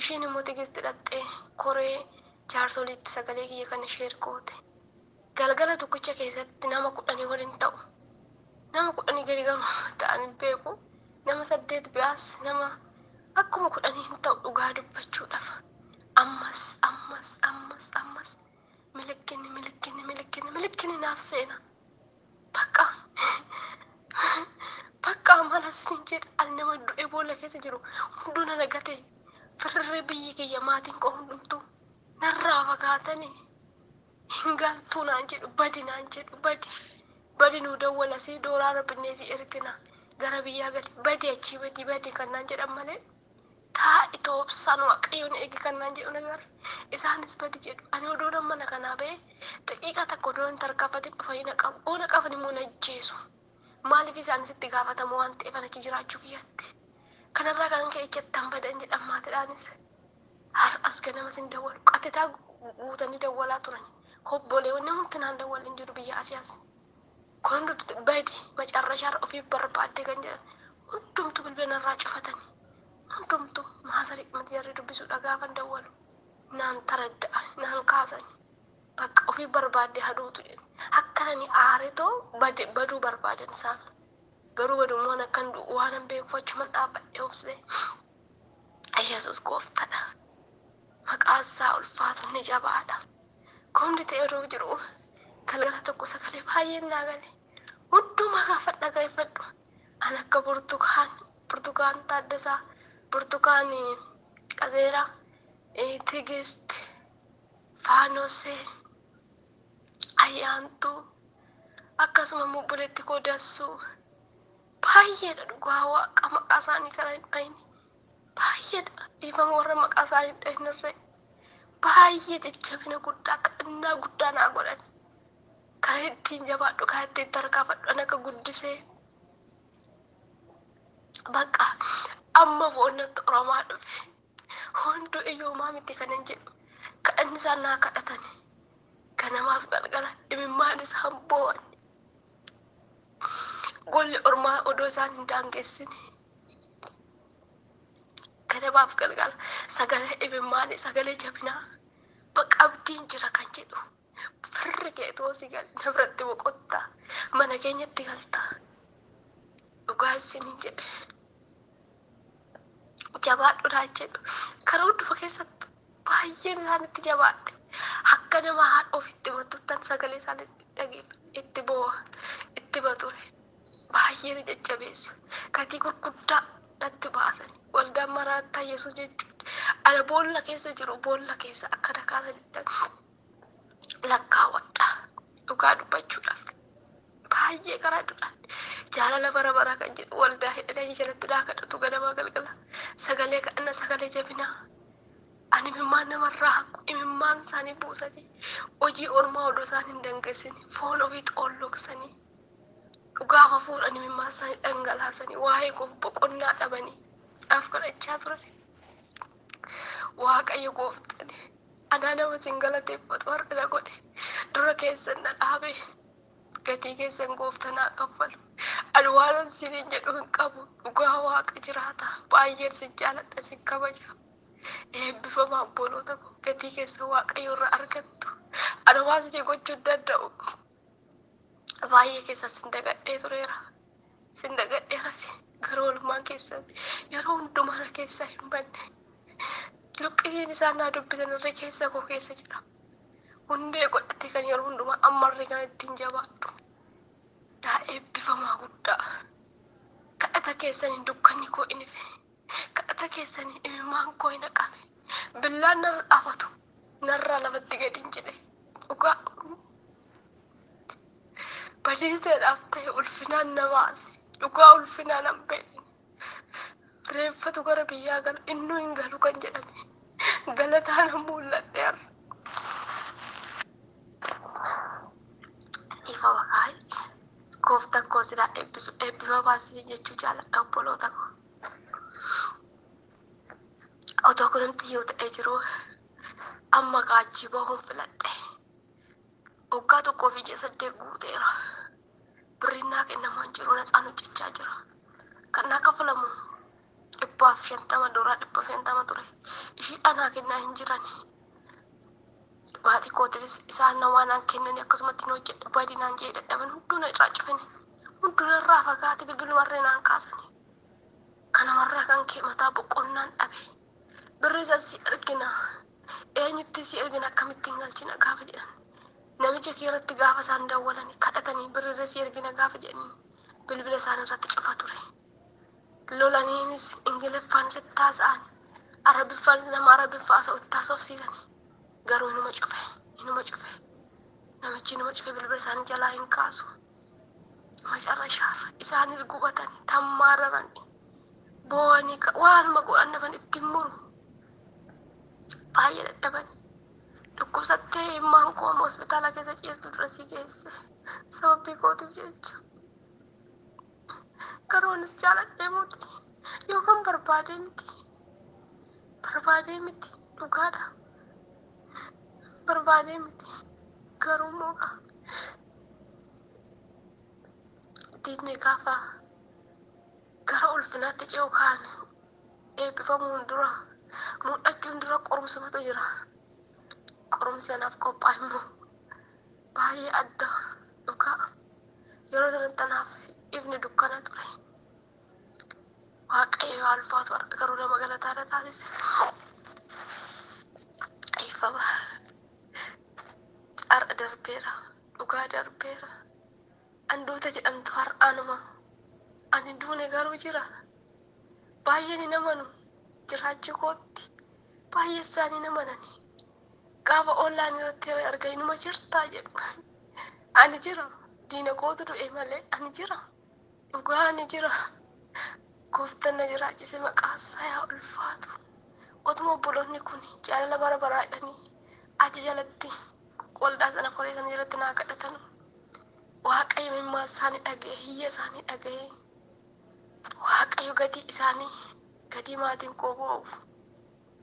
ishiin immoo Tigisti dhaxxee koree jaarsoliitti sagalee kiyya kana share goote. Galgala tokkicha keessatti nama 10 waliin ta'u. Nama 10 gadi garuu ta'an hin beeku. Nama saddeet bi'aas nama akkuma 10 hin ta'u dhugaa dubbachuudhaaf. Ammas ammas ammas ammas milikkinni milikkinni milikkinni milikkinni naaf seena. Bakka bakka malas ni jedha, ani nama du'e boolla keessa jiru hunduu na nagate. Firree biyyi kiyya, maatiin koo hundumtuu narraa fagaatanii hin galtuu naan jedhu, badi naan jedhu, badi badi, nuu dawwalasii doolaara binneesii ergina, gara biyyaa gali, badi achii, badi badi kan naan jedhan malee, taa'i toobsaan Waaqayyoon eegi kan naan jedhu nagar. Isaanis badi jedhu. Ani odoo mana kanaa ba'e daqiiqaa takka odoo hin tarkaanfatin dhufanii na qabu. Oo, na qaban immoo na ajjeesu. Maaliif? Isaanis itti gaafatamu waan ta'eef achi jiraachuu kiyyatti. Kanarraa kan ka'e ejjattan badan jedhan maatiidhaanis. Har'as ganama sin dawwalu qaxitaa guutanii dawwalaa turan. Obboleewwan hundi naan dawwalan jiru biyya Asiyaas. Kun hundumtu badi macarrashaarra ofii barbaadde kan jedhan hundumtu bilbila narraa cufatanii. Hundumtu maasarii miti jarri dubbisuudha gaafan dawwalu. Naan taradda'an, naan kaasan. Bakka ofii barbaadde haduutu jedhu. Akka ani aaretoo baduu barbaadan isaan. Garuu badummaan akkan du'u waan hin beekuuf achuman dhaabbadhee obsee. Yesuus gooftaadha. Maqaan isaa ulfaatu, ni jabaadha. Komni ta'e yeroo jiru galgala tokko sagalee baay'een naa gale. Hundumaa gaafa dhaggeeffadhu an akka Burtukaan, Burtukaan Taaddasaa, Burtukaan Qazeeraa, Tigist, Faanosee, Ayyaantuu, akkasuma immoo obboleetti koo Dassuu, baay'eedha dhugaa Waaqa maqaa isaanii karaa hin dhayne. Baay'eedha, dhiifama warra maqaa isaanii hin dhaynirree. Baay'ee jajjabina guddaa, kadhannaa guddaa naa godhan. Karaa ittiin jabaadhu, karaa ittiin tarkaanfadhu, an akka guddisee bakka amma foonnatti oramaa dhufe. Hunduu iyyoomaa miti kanan jedhu. Kadhanni isaan naa kadhatani. Ganamaaf galgala imimmaan isaan boo'an. Golli ormaa odoo isaan hin daangeessine. Ganamaaf galgala sagalee imimmaanii, sagalee jabinaa, bakka abdiin jira kan jedhu. Firri keetoo si gal na biratti boqotta, mana keenyatti galta. Dhugaa isiniin jedhe. Jabaadhu naan jedhu. Karaa hunduma keessattu baay'een isaanitti jabaadhe. Akka nama haadha ofitti batuttan sagalee isaanii dhageeffadhe, itti boo'a, itti bature. Baay'ee na jajjabeessu. Gatii gurguddaa natti baasan. Waldaan Maraattaa Yesuus jechuun ana boolla keessa jiru boolla keessa akka na kaasanitti lakkaawwadha. Dhugaa dubbachuudhaaf baay'ee karaa duraan jaalala bara baraa kan jedhu waldaa hidhanii jalatti naa kadhatu ganamaa galgala. Sagalee kadhanna, sagalee jabinaa. Ani imimmaan namarraa haqu, imimmaan isaanii buusanii, hojii ormaa odoo isaan hin dangessin foon ofii xoolloksanii, dhugaaf hafuudhaan imimmaan isaanii dhangalaasanii, waa'ee koof boqonnaa dhabanii naaf kadhachaa turan. Waaqayyo gooftaan anaa nama isin galateeffatu har'a na godhe, dura keessan na dhaabe, gatii keessan gooftaa naa kaffalu. Ani waan isiniin jedhu hin qabu. Dhugaa Waaqa jiraata. Baay'een isin jaaladha, isin kabaja. Eebbifamaa obboloota koo, gatii keessan Waaqayyo irraa argattu. Ani waan isin gochuu hin danda'u. Baay'ee keessa isin dagadhee tureera. Isin dagadheeras, garuu oolmaan keessan yeroo hundumaa na keessaa hin banne. Luqqisiin isaan naa dubbisan irra keessa koo keessa jira. Hundee godhate kan yeroo hundumaa ammarri kan ittiin jabaadhu. Naa eebbifamaa guddaa. Kadhata keessaniin dukkanni koo in ife. Kadhata keessaniin imimmaan koo hin haqame. Billaan narra dhaafatu narraa lafatti gadi hin jedhe. Dhugaa badiiseedhaaf ta'e ulfinaan na baase. Dhugaa ulfinaan an ba'e. Reeffatu gara biyyaa gala, innuu hin galu kan jedhame. Galataan an mul'adhe har'a. Ifa maqaa gooftaan koo silaa eebbisu, eebbifamaa isin jechuu jaaladha obboloota koo. Otoo kunuunti yoo ta'ee jiru amma kaachii bahuun filadhe. Waggaa 1 fi ji'a 8 guuteera. Birriin naa kennamaa hin jiru, natsaan hojjechaa jira. Kan naa kaffalamu 150, duraa 150 ture. Ishiidhaa naa kennaa hin jirani. Maatii kootinis isaan namaa naan kennani, akkasumatti hin hojjedhu badii naan jedhee dadhaban, hunduu na irraa cufine. Hunduu narraa fagaate, bilbilumarree naan kaasani. Kanumarraa kan ka'e mataa boqonnaan dhabe. Birrii san si ergina. Eenyutti si ergina, akkamittiin galchina gaafa jedhan. Namicha kee irratti gaafa isaan dawwalanii kadhatanii birriirra si ergina gaafa jedhanii bilbila isaan irratti cufa ture. Lolaniinis Ingiliffaanis itti haasa'an, Arabiffaanis nama Arabiffaa haasa'u itti haasofsiisanii, garuu inuma cufe, inuma cufe. Namichi inuma cufe, bilbila isaanii jalaa hin kaasu. Macarrashaarra isaanis gubatanii tammaararanii boo'anii waanuma godhan dhaban, ittiin muru. Baay'ee dadhabanii. Dhukkubsattee immaan koo amma hospitaala keessa ciistu dura si geesse sababii kootiif jecha. Garuu anis jaaladhee miti, yookaan barbaadee miti. Barbaadee miti, dhugaadha. Barbaadee miti. Garuu immoo diinni gaafa gara ulfinaatti ce'u kaan eebbifamuun dura, mul'achuun dura qorumsumatu jira. Qorumsi anaaf qophaa'e immoo baay'ee adda, dhugaa. Yeroo sanatti anaaf ifni dukkana ture. Waaqayyo yaa ulfaatu, har'a garuu nama galataa na taasise. Dhiifama. Har'a darbeera. Dhugaa darbeera. Anduuta jedhamtu har'aanuma. Ani duune garuu jira. Baay'een hin amanu jiraachuu kootti. Baay'ee isaanii hin amanani. Gaafa ollaan irratti argan inuma jirtaa jedhu. Ani jira. Diina kootu du'e malee ani jira. Dhugaa ani jira. Gooftaan na jiraachise, maqaan isaa yaa ulfaatu. Otuma obboloonni kun jaalala bara baraa jedhanii achi jalatti waldaa sana, koree sana jalatti naa kadhatan, Waaqayyo imimmaan isaanii dhaga'e, hiyya isaanii dhaga'e. Waaqayyo gatii isaanii, gatii maatiin koo boo'uuf,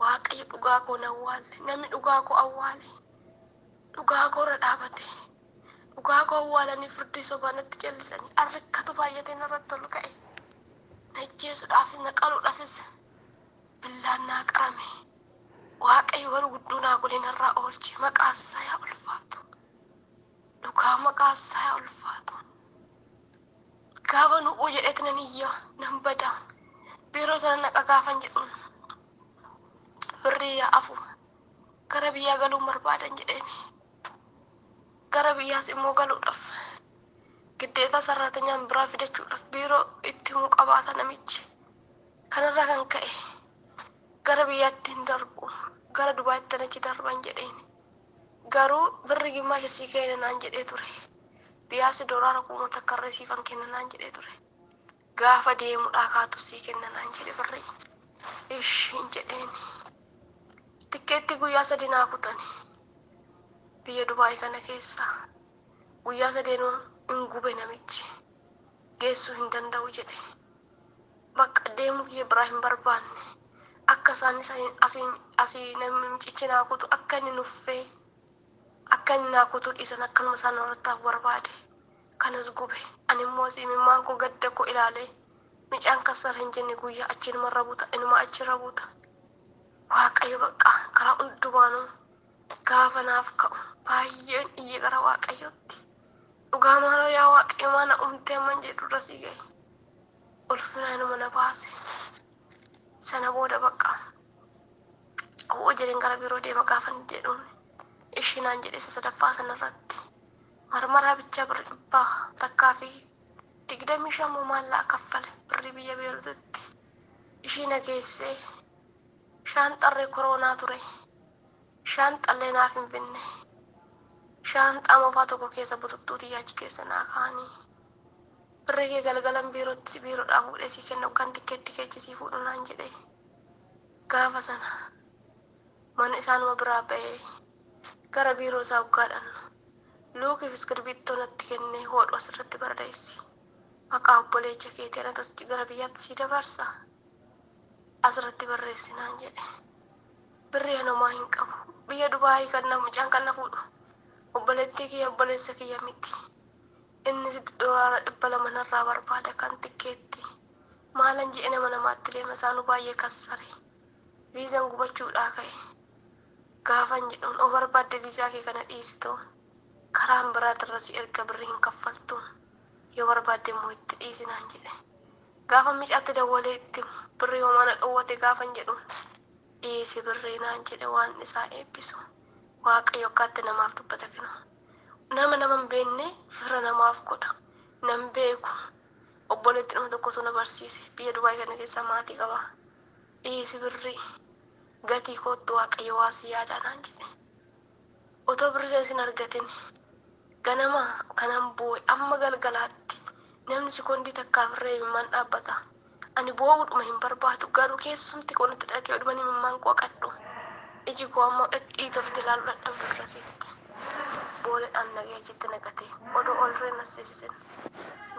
Waaqayyo dhugaa koo na awwaalle. Namni dhugaa koo awwaale, dhugaa koo irra dhaabate, dhugaa koo awwaalanii firdii sobaa natti jallisanii, arrikkatu baay'atee narratti ol ka'e. Na ajjeesuudhaafis, na qaluudhaafis Billaan naa qarame. Waaqayyo garuu gudduu naa godhe narraa oolche. Maqaa isaa yaa ulfaatu. Dhugaa maqaa isaa yaa ulfaatu. Gaafa nu'uu jedheeti nan iyya nan bada. Biiroo sana naqa gaafan jedhuun birrii yaa afu gara biyyaa galuun barbaadan jedheeni. Gara biyyaas immoo galuudhaaf giddeeta sarratanyaan biraa fidachuudhaaf biiroo itti himuu qabaata namichi. Kanarraa kan ka'e gara biyyaatti hin darbu gara Dubaayitti achi darban jedheeni. Garuu birri gimmaasha sii kenna naan jedhee ture. Biyyaas doolaara 1000 irra siifan kenna naan jedhee ture. Gaafa deemuudhaa kaatu sii kenna naan jedhe birri. Ishiin jedheeni. Tikkeetti guyyaa 3 naa kutani. Biyya Dubaay kana keessa guyyaa sadeenuu hin gube namichi. Geessuu hin danda'u jedhe. Bakka deemuu kiyya biraa hin barbaanne. Akka isaan asii namichi naa kutu akka inni nuffee akka inni naa kutuu dhiisan akkanuma isaan horataaf barbaade. Kanas gube. Ani immoo asii imimmaan koo gadda koo ilaalee micaan kassara hin jenne guyyaa achi inumarra buuta inuma achirra buuta. Waaqayyo bakka karaa hundumaanuu gaafa naaf ka'u baay'een iyye gara Waaqayyootti. Dhugaa maaloo yaa Waaqayyo maana uumtee amman jedhu irra sii ga'e. Ulfina inuma na baase. Sana booda bakka ho'oo jedheen gara biiroo deema gaafan jedhuun ishii naan jedhe isa sadaffaa sanarratti. Marmaraa bichaa birri 125 maallaqa kaffale birri biyya Beeruutitti. Ishii na geessee shaanxarree koroonaa ture. Shaanxallee naaf hin binne. Shaanxaa moofaa tokko keessa bututtuu xiyyaa achi keessa naa kaa'anii. Birri kee galgalan biirootti biiroodhaa fuudhee sii kenna yookaan tikkeetti keechi sii fuudhu naan jedhe. Gaafa sana mana isaanuma biraa ba'ee gara biiroo isaa hoggaadhaan luukiif iskirbiittoo natti kennee hodhu asirratti barreessi. Maqaa obboleecha keetii anatu gara biyyaatti sii dabarsa. Asirratti barreessi naan jedhe. Birri anomaa hin qabu. Biyya Dubaayii kan na mucaan kan na fuudhu. Obboleettii kiyya obboleessa kiyya miti. Inni doolaara 200 narraa barbaada kan tikkeetti. Maalan je'e nama namaatti deema isaanuu baay'ee kassare. Viizaan gubachuudhaa ka'e. Gaafan jedhuun oo barbaadde viizaa kee kana dhiisitoo karaan biraatirra si erga birri hin kaffaltu. Yoo barbaadde immoo itti dhiisi naan jedhe. Gaafa micaatti dawwalee itti birri homaa na dhowwate gaafan jedhuun dhiisi birrii naan jedhe waan isaa eebbisu. Waaqayyo akkaatti namaaf dubbata kenu. Nama nama hin beekne fira namaaf godha. Nan beeku. Obboleetti nama tokkotu na barsiise. Biyya Dubaay kana keessa maatii qaba. Dhiisi birrii gatii kootti Waaqayyo waa si yaadaa naan jedhe. Otoo birrii isin argatin ganama kanan boo'e amma galgalaatti namni sekoondii takkaaf irra imimmaan dhaabbata. Ani boo'uudhuma hin barbaadu garuu keessumti koo natti dhaga'e dhuma imimmaan koo qadhu. Iji koo ammoo dhadhiitofte ilaaluu dadhabdu durasitti. Booleedhaan nagee achitti naqate odoo ol reen seesisin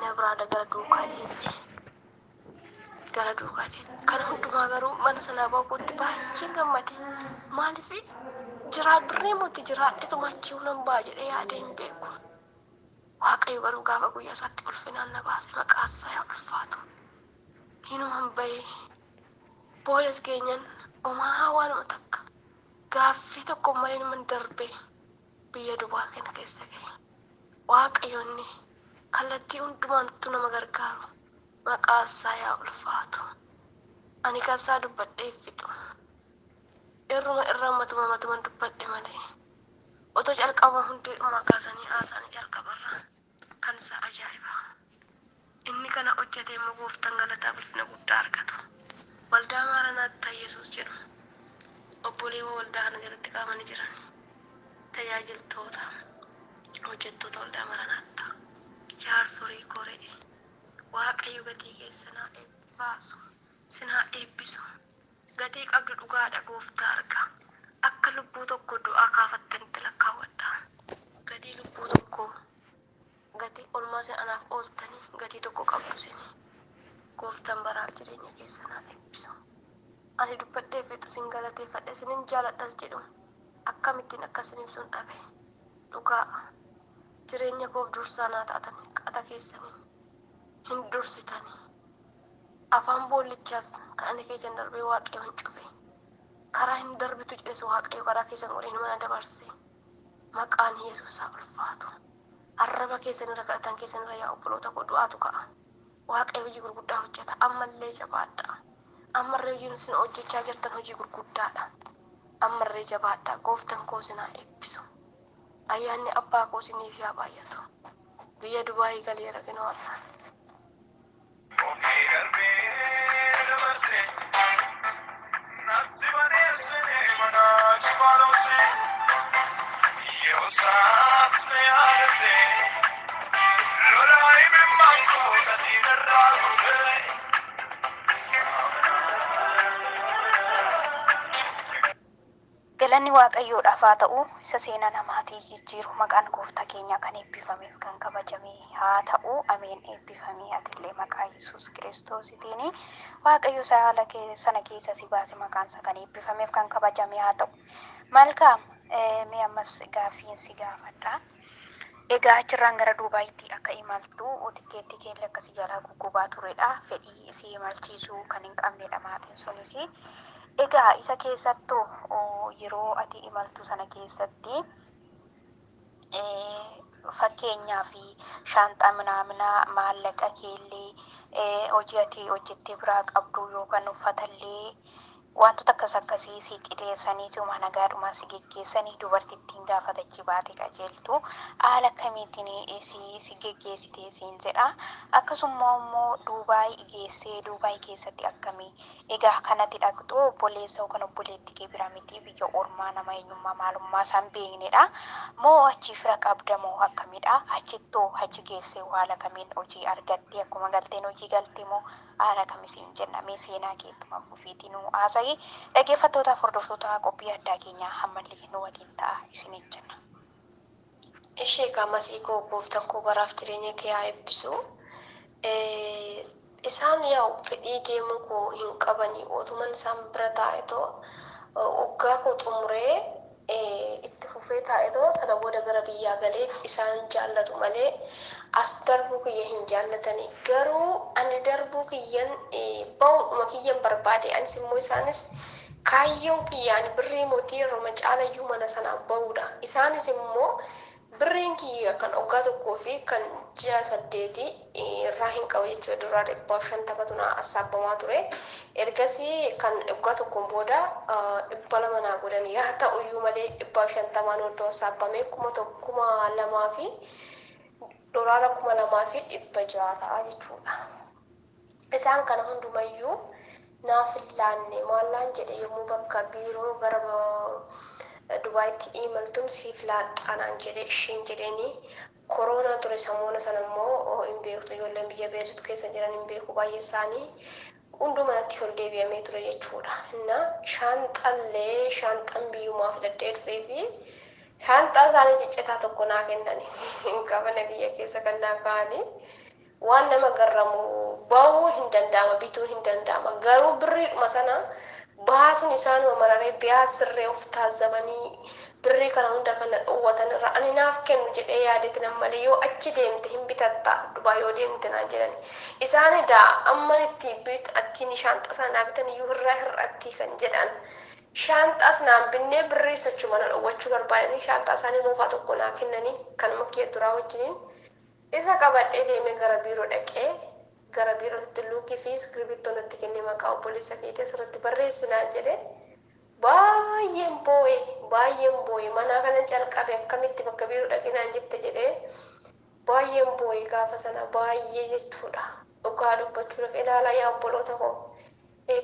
na biraa gara duukaa deebi'e. Gara duukaa deebi'e. Kana hundumaa garuu mana sanaa ba'uutti baay'een gammade. Maaliif jiraa birrii mootti jiraadhetuma achii nan ba'a jedhee yaadee hin beeku. Waaqayyo garuu gaafa guyyaa isaatti ulfinaan na baase maqaa isaa yaa ulfaatu. Hinumaan bahee booles keenyan homaa waanuma takka gaaffii tokko malee naman darbee biyya Dubaa kana keessa gahe. Waaqayyoonni kallattii hundumaantu nama gargaaru maqaa isaa yaa ulfaatu. Ani kan isaa dubbadhee fixu. Irruma irra matuma matuma dubbadhe malee. Otoo calqaba hundeedhuma kaasanii haasa'anii jalqabarra kan isaa ajaa'iba. Inni kana hojjete immoo gooftaan galataa ulfina guddaa argatu. Waldaa Maaranaattaa Yesuus jedhu. Obboleewwan waldaa kana jalatti qabamanii jiran. Tajaajiltoota hojjettoota waldaa Maaranaattaa. Jaarsolii koree. Waaqayyo gatii keessa naa baasu. Sinaa eebbisu. Gatii qabdu dhugaadha gooftaa arga. Akka lubbuu tokko du'aa kaafattanitti lakkaawwadha. Gatii lubbuu tokko gatii olmaa isin anaaf ooltanii gatii tokko qabdu isin. Gooftaan baraaf jireenya keessa naa eebbisu. Ani dubbadhee fixu sin galateeffadhe isinin jaaladhas jedhu akkamittiin akka isin ibsuun dhabe. Dhugaa jireenya koof dursaa naa taatanii qata keessanii hin dursitanii. Afaan boollichaas kan ani keessan darbee Waaqayyo hin cufe. Karaa hin darbitu jedhes Waaqayyo karaa keessan godhee mana dabarse. Maqaan Yesuus haa ulfaatu. Arraba keessan irra kadhatan keessan irra yaa obboloota koo du'aatu ka'a. Waaqayyo hojii gurguddaa hojjeta. Ammallee jabaadha. Ammallee hojiin isin hojjechaa jirtan hojii gurguddaadha. Ammallee jabaadha. Gooftaan koo isin haa eebbisu. Ayyaanni abbaa koo isiniif haa baay'atu. Biyya Dubaayii galeera kinoo har'a. Ofii darbee dabarsee natti baneessee mana cufaa dhoksee yeroo isaas na yaadatee lolaa imimmaan koo gatii narraa kutee. Galanni Waaqayyoodhaaf haa ta'u, isa seenaa namaatii jijjiiru maqaan gooftaa keenyaa kan eebbifameef kan kabajame haa ta'u. Ameen. Eebbifamee atillee maqaa Yesuus Kiristoositiin Waaqayyo isa haala sana keessa si baase maqaan isaa kan eebbifameef kan kabajame haa ta'u. Malkaam, mee ammas gaaffiin si gaafadha. Egaa achirraan gara Duubaayitti akka imaltu tikkeettii keellee akkasii jalaa guggubaa turedha. Fedhii si imalchiisuu kan hin qabnedha maatiin sunis. Egaa isa keessattuu yeroo ati imaltu sana keessatti fakkeenyaa fi shaanxaa minaaminaa maallaqa keellee hojii ati hojjettee biraa qabdu yookaan uffatallee wantoota akkas akkasii si qixeessaniituma nagaadhuma si geggeessanii dubartittiin gaafatachi baate qajeeltu haala akkamiitiin si geggeessite siin jedha. Akkasuma immoo Duubaay geessee Duubaay keessatti akkamii egaa kanatti dhaqxu obboleessa yookaan obboleettii kee bira miti biyya ormaa nama eenyummaa maalummaa isaan beeknedha. Moo achi fira qabda moo akkamidha? Achittoo achi geessee haala kamiin hojii argatte akkuma galteen hojii galte moo haala kamisiin jenna mee seenaa keettuma fufiitii nu haasa'i. Dhaggeeffattootaaf hordoftoota qophii addaa keenyaa ammallee nu waliin ta'a isiniin jenna. Ishee egaa masii koo gooftaan koo baraaf jireenya kee haa eebbisu. Isaan yaa'u fedhii deemuu koo hin qabanii otuman isaan bira taa'etoo waggaa koo xumuree itti fufee taa'etoo sana booda gara biyyaa galee isaan jaallatu malee as darbuu kiyya hin jaallatanii. Garuu ani darbuu kiyyan bahuudhuma kiyyan barbaade anis immoo isaanis kaayyoon kiyya ani birrii mootii irruma caalayyuu mana sanaa bahuudha. Isaanis immoo birriin kiyya kan waggaa tokkoo fi kan ji'a 8 irraa hin qabu jechuudha. Duraa 150tu naa assaabamaa ture. Ergasii kan waggaa tokkoon booda 200 naa godhan yaa ta'uyyuu malee 150n ol ta'u assaabamee 1,000 fi dolaara 2,600 ta'a jechuudha. Isaan kana hundumayyuu naaf hin laanne maallaan jedhe yommuu bakka biiroo gara Dubaayitti imaltuun siif laadhaa naan jedhe ishiin jedheeni koroonaa ture samoona sana immoo hin beektu ijoolleen biyya Beerut keessa jiran hin beeku baay'ee isaanii hunduu manatti ol deebi'amee ture jechuudha. Inna shaanxallee shaanxan biyyumaa filadhee dhufee fi shaanxaa isaanii ciccitaa tokko naa kennan hin qabane biyya keessa kan naa kaa'anii waan nama garramu ba'uu hin danda'ama bituun hin danda'ama garuu birriidhuma sana baasuun isaanuma mararee biyaa sirree of taazabanii birrii kana hunda kana dhoowwatan irra ani naaf kennu jedhee yaadeeti nan malee yoo achi deemte hin bitatta Dubaa yoo deemte naan jedhani. Isaan edaa amman itti attiin shaanxaa sana naa bitan iyyuu irraa hir'atti kan jedhan. Shaanxaas naan binnee birrii sachuma na dhoowwachuu barbaadanii shaanxaa isaanii moofaa tokko naa kennanii kanuma kiyya duraa wajjiniin isa qabadhee deemee gara biiroo dhaqee gara biirootti luukii fi iskiriiptoo natti kennee maqaa obboleessa keetii asirratti barreessinaa jedhe. Baay'een boo'e baay'een boo'e manaa kana calqabe akkamitti bakka biiroo dhaqinaan jette jedhee baay'een boo'e gaafa sana baay'ee jechuudha. Dhugaa dubbachuudhaaf ilaalaa yaa obboloota koo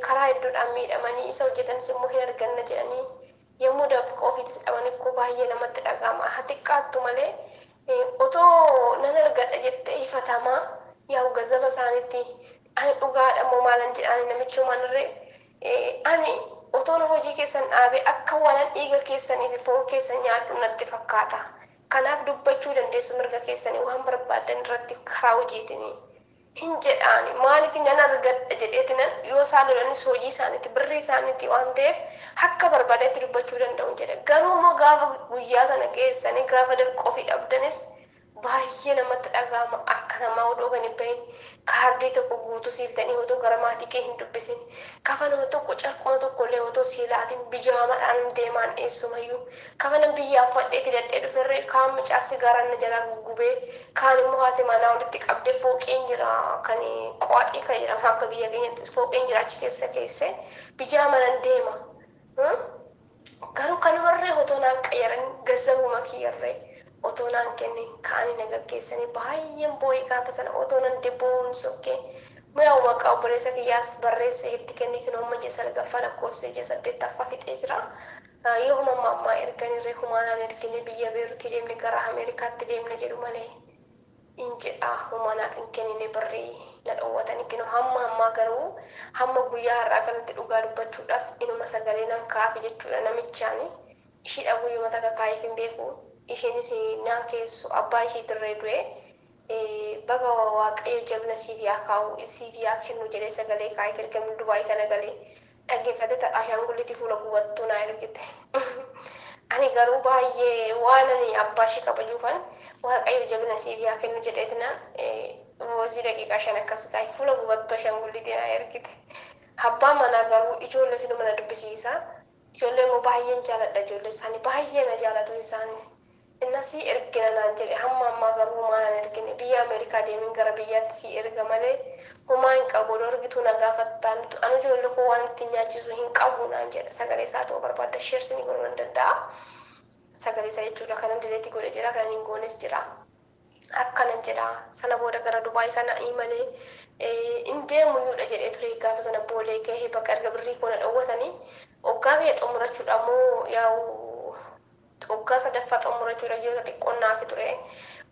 karaa hedduudhaan miidhamanii isa hojjetanis immoo hin arganna jedhanii yommuu dafqa ofiitis dhaban ikkoo baay'ee namatti dhaga'ama. Haa xiqqaattu malee otoo nan argadha jettee ifatamaa yaa'u gazaba isaaniitti ani dhugaadha moo maalan jedhaani namichumaan irree ani otoon hojii keessan dhaabee akka waanan dhiiga keessanii fi foon keessan nyaadhu natti fakkaata. Kanaaf dubbachuu dandeessu mirga keessanii waan barbaaddan irratti karaa hojiitiin hin jedhaani maaliif nan argadha jedheetinan yoo isaan lolanis hojii isaaniitti birrii isaaniitti waan ta'eef akka barbaadetti dubbachuu danda'u jedhe. Garuu immoo gaafa guyyaa sana geessanii gaafa dafqa ofii dhabdanis Baay'ee namatti dhaga'ama akka namaa odoo gadi bahin kaardii tokko guutuu siif ta'anii otoo gara maatii kee hin dubbisin kafanuma tokko carquma tokko illee otoo sii laatin bijaamaadhaan deemaan eessumayyuu kafana biyyaa uffadhee fidadhee dhuferree kaan mucaa sigaaraan na jalaa guggubee kaan immoo haati manaa walitti qabdee fooqiin jira kan qo'axii kan jedhamu akka biyya keenyattis fooqiin jira achi keessa keessee bijaamaan deema. Garuu kanumarree otoo naan qayyaran gazzabuma kiyyarree otoo naan kennin ka'anii na gaggeessanii baay'een boo'ee gaafa sana otoo nan boo'uun sokkee mi'aawu maqaa obboleessa kiyyaas barreessee itti kenne kinoo ji'a salgaffaa lakkoofsa ji'a saddeettaffaa fixee jira. Yoo amma ammaa erganirree humaanaan ergine biyya Beeruutii deemne gara Ameerikaatti deemne jedhu malee in jedha humaanaaf hin kennine birrii na dhoowwatanii kinoo hamma ammaa garuu hamma guyyaa har'aa kanatti dhugaa dubbachuudhaaf inuma sagalee nan kaafe jechuudha namichaani. Ishiidha guyyuma takka kaa'eef hin beeku. Isheenis naan keessu abbaa ishiitirree du'e baga waaqayyo jabina siif yaa kaa'u siif yaa kennu jedhee sagalee kaa'eef ergamni Dubaay kana galee dhaggeeffate ta'a ashaangulliitii fuula gubattuu naa ergite. Ani garuu baay'ee waan ani abbaa ishee kabajuufan waaqayyo jabina siif yaa kennu jedheetinaan woozii daqiiqaa 5 akkas kaa'e fuula gubattuu ashaangulliitii naa ergite. Abbaa manaa garuu ijoollee sinuma na dubbisiisa. Ijoollee immoo baay'een jaaladha ijoollee isaanii baay'ee na jaalatu isaanii. Innas ergina naan jedhe hamma ammaa garuu homaa naan ergine biyya Ameerikaa deemin gara biyyaatti si erga malee homaa hin qabu odoo ergituu na gaafattaa anu ijoollee koo waan ittiin nyaachisu hin qabu naan jedhe sagalee isaa ta'uu barbaadda sheersi ni godhuu nan danda'a. Sagalee isaa jechuudha kanan dileetii godhe jira kanan hin goones jira. Akkana jedha sana booda gara Dubaay kana imalee hin deemu iyyuudha jedhee ture gaafa sana boolee gahee bakka erga birrii koo na dhoowwatanii hoggaa kee xumurachuudha immoo yaa'u hoggaa sadaffaa xumurachuudha ji'oota xiqqoon naafi ture.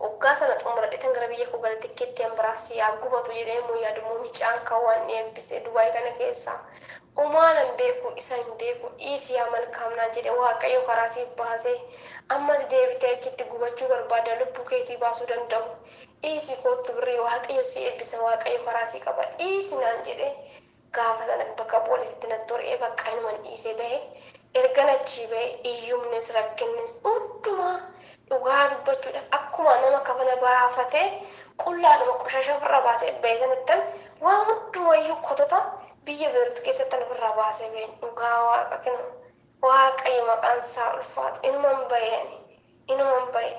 Hoggaa sana xumuradhe tan gara biyya koo gara tikkeetti an biraas yaa gubatu jedhee immoo yaadu mucaan kan waan eebbise Dubaay kana keessa. Homaa nan beeku isa hin beeku dhiisi yaa malkaam naan jedhe waaqayyo karaa siif baasee ammas deebitee achitti gubachuu barbaada lubbuu keetii baasuu danda'u. Dhiisi kootu birrii waaqayyo si eebbisa waaqayyo karaa sii qaba dhiisi naan jedhe gaafa sana bakka booleetti natti horee bakka inuman dhiisee bahe. Ergan achii bahe iyyumnis rakkinnis hundumaa dhugaa dubbachuudhaaf akkuma nama kafana baafatee qullaadhuma qoshasha ofirraa baasee bahe sanattan waan hundumayyuu kotota biyya Beeruut keessatti ofirraa baasee bahe dhugaa waaqa kennu waaqayyo maqaan isaa ulfaatu inuman bahe ani inuman bahe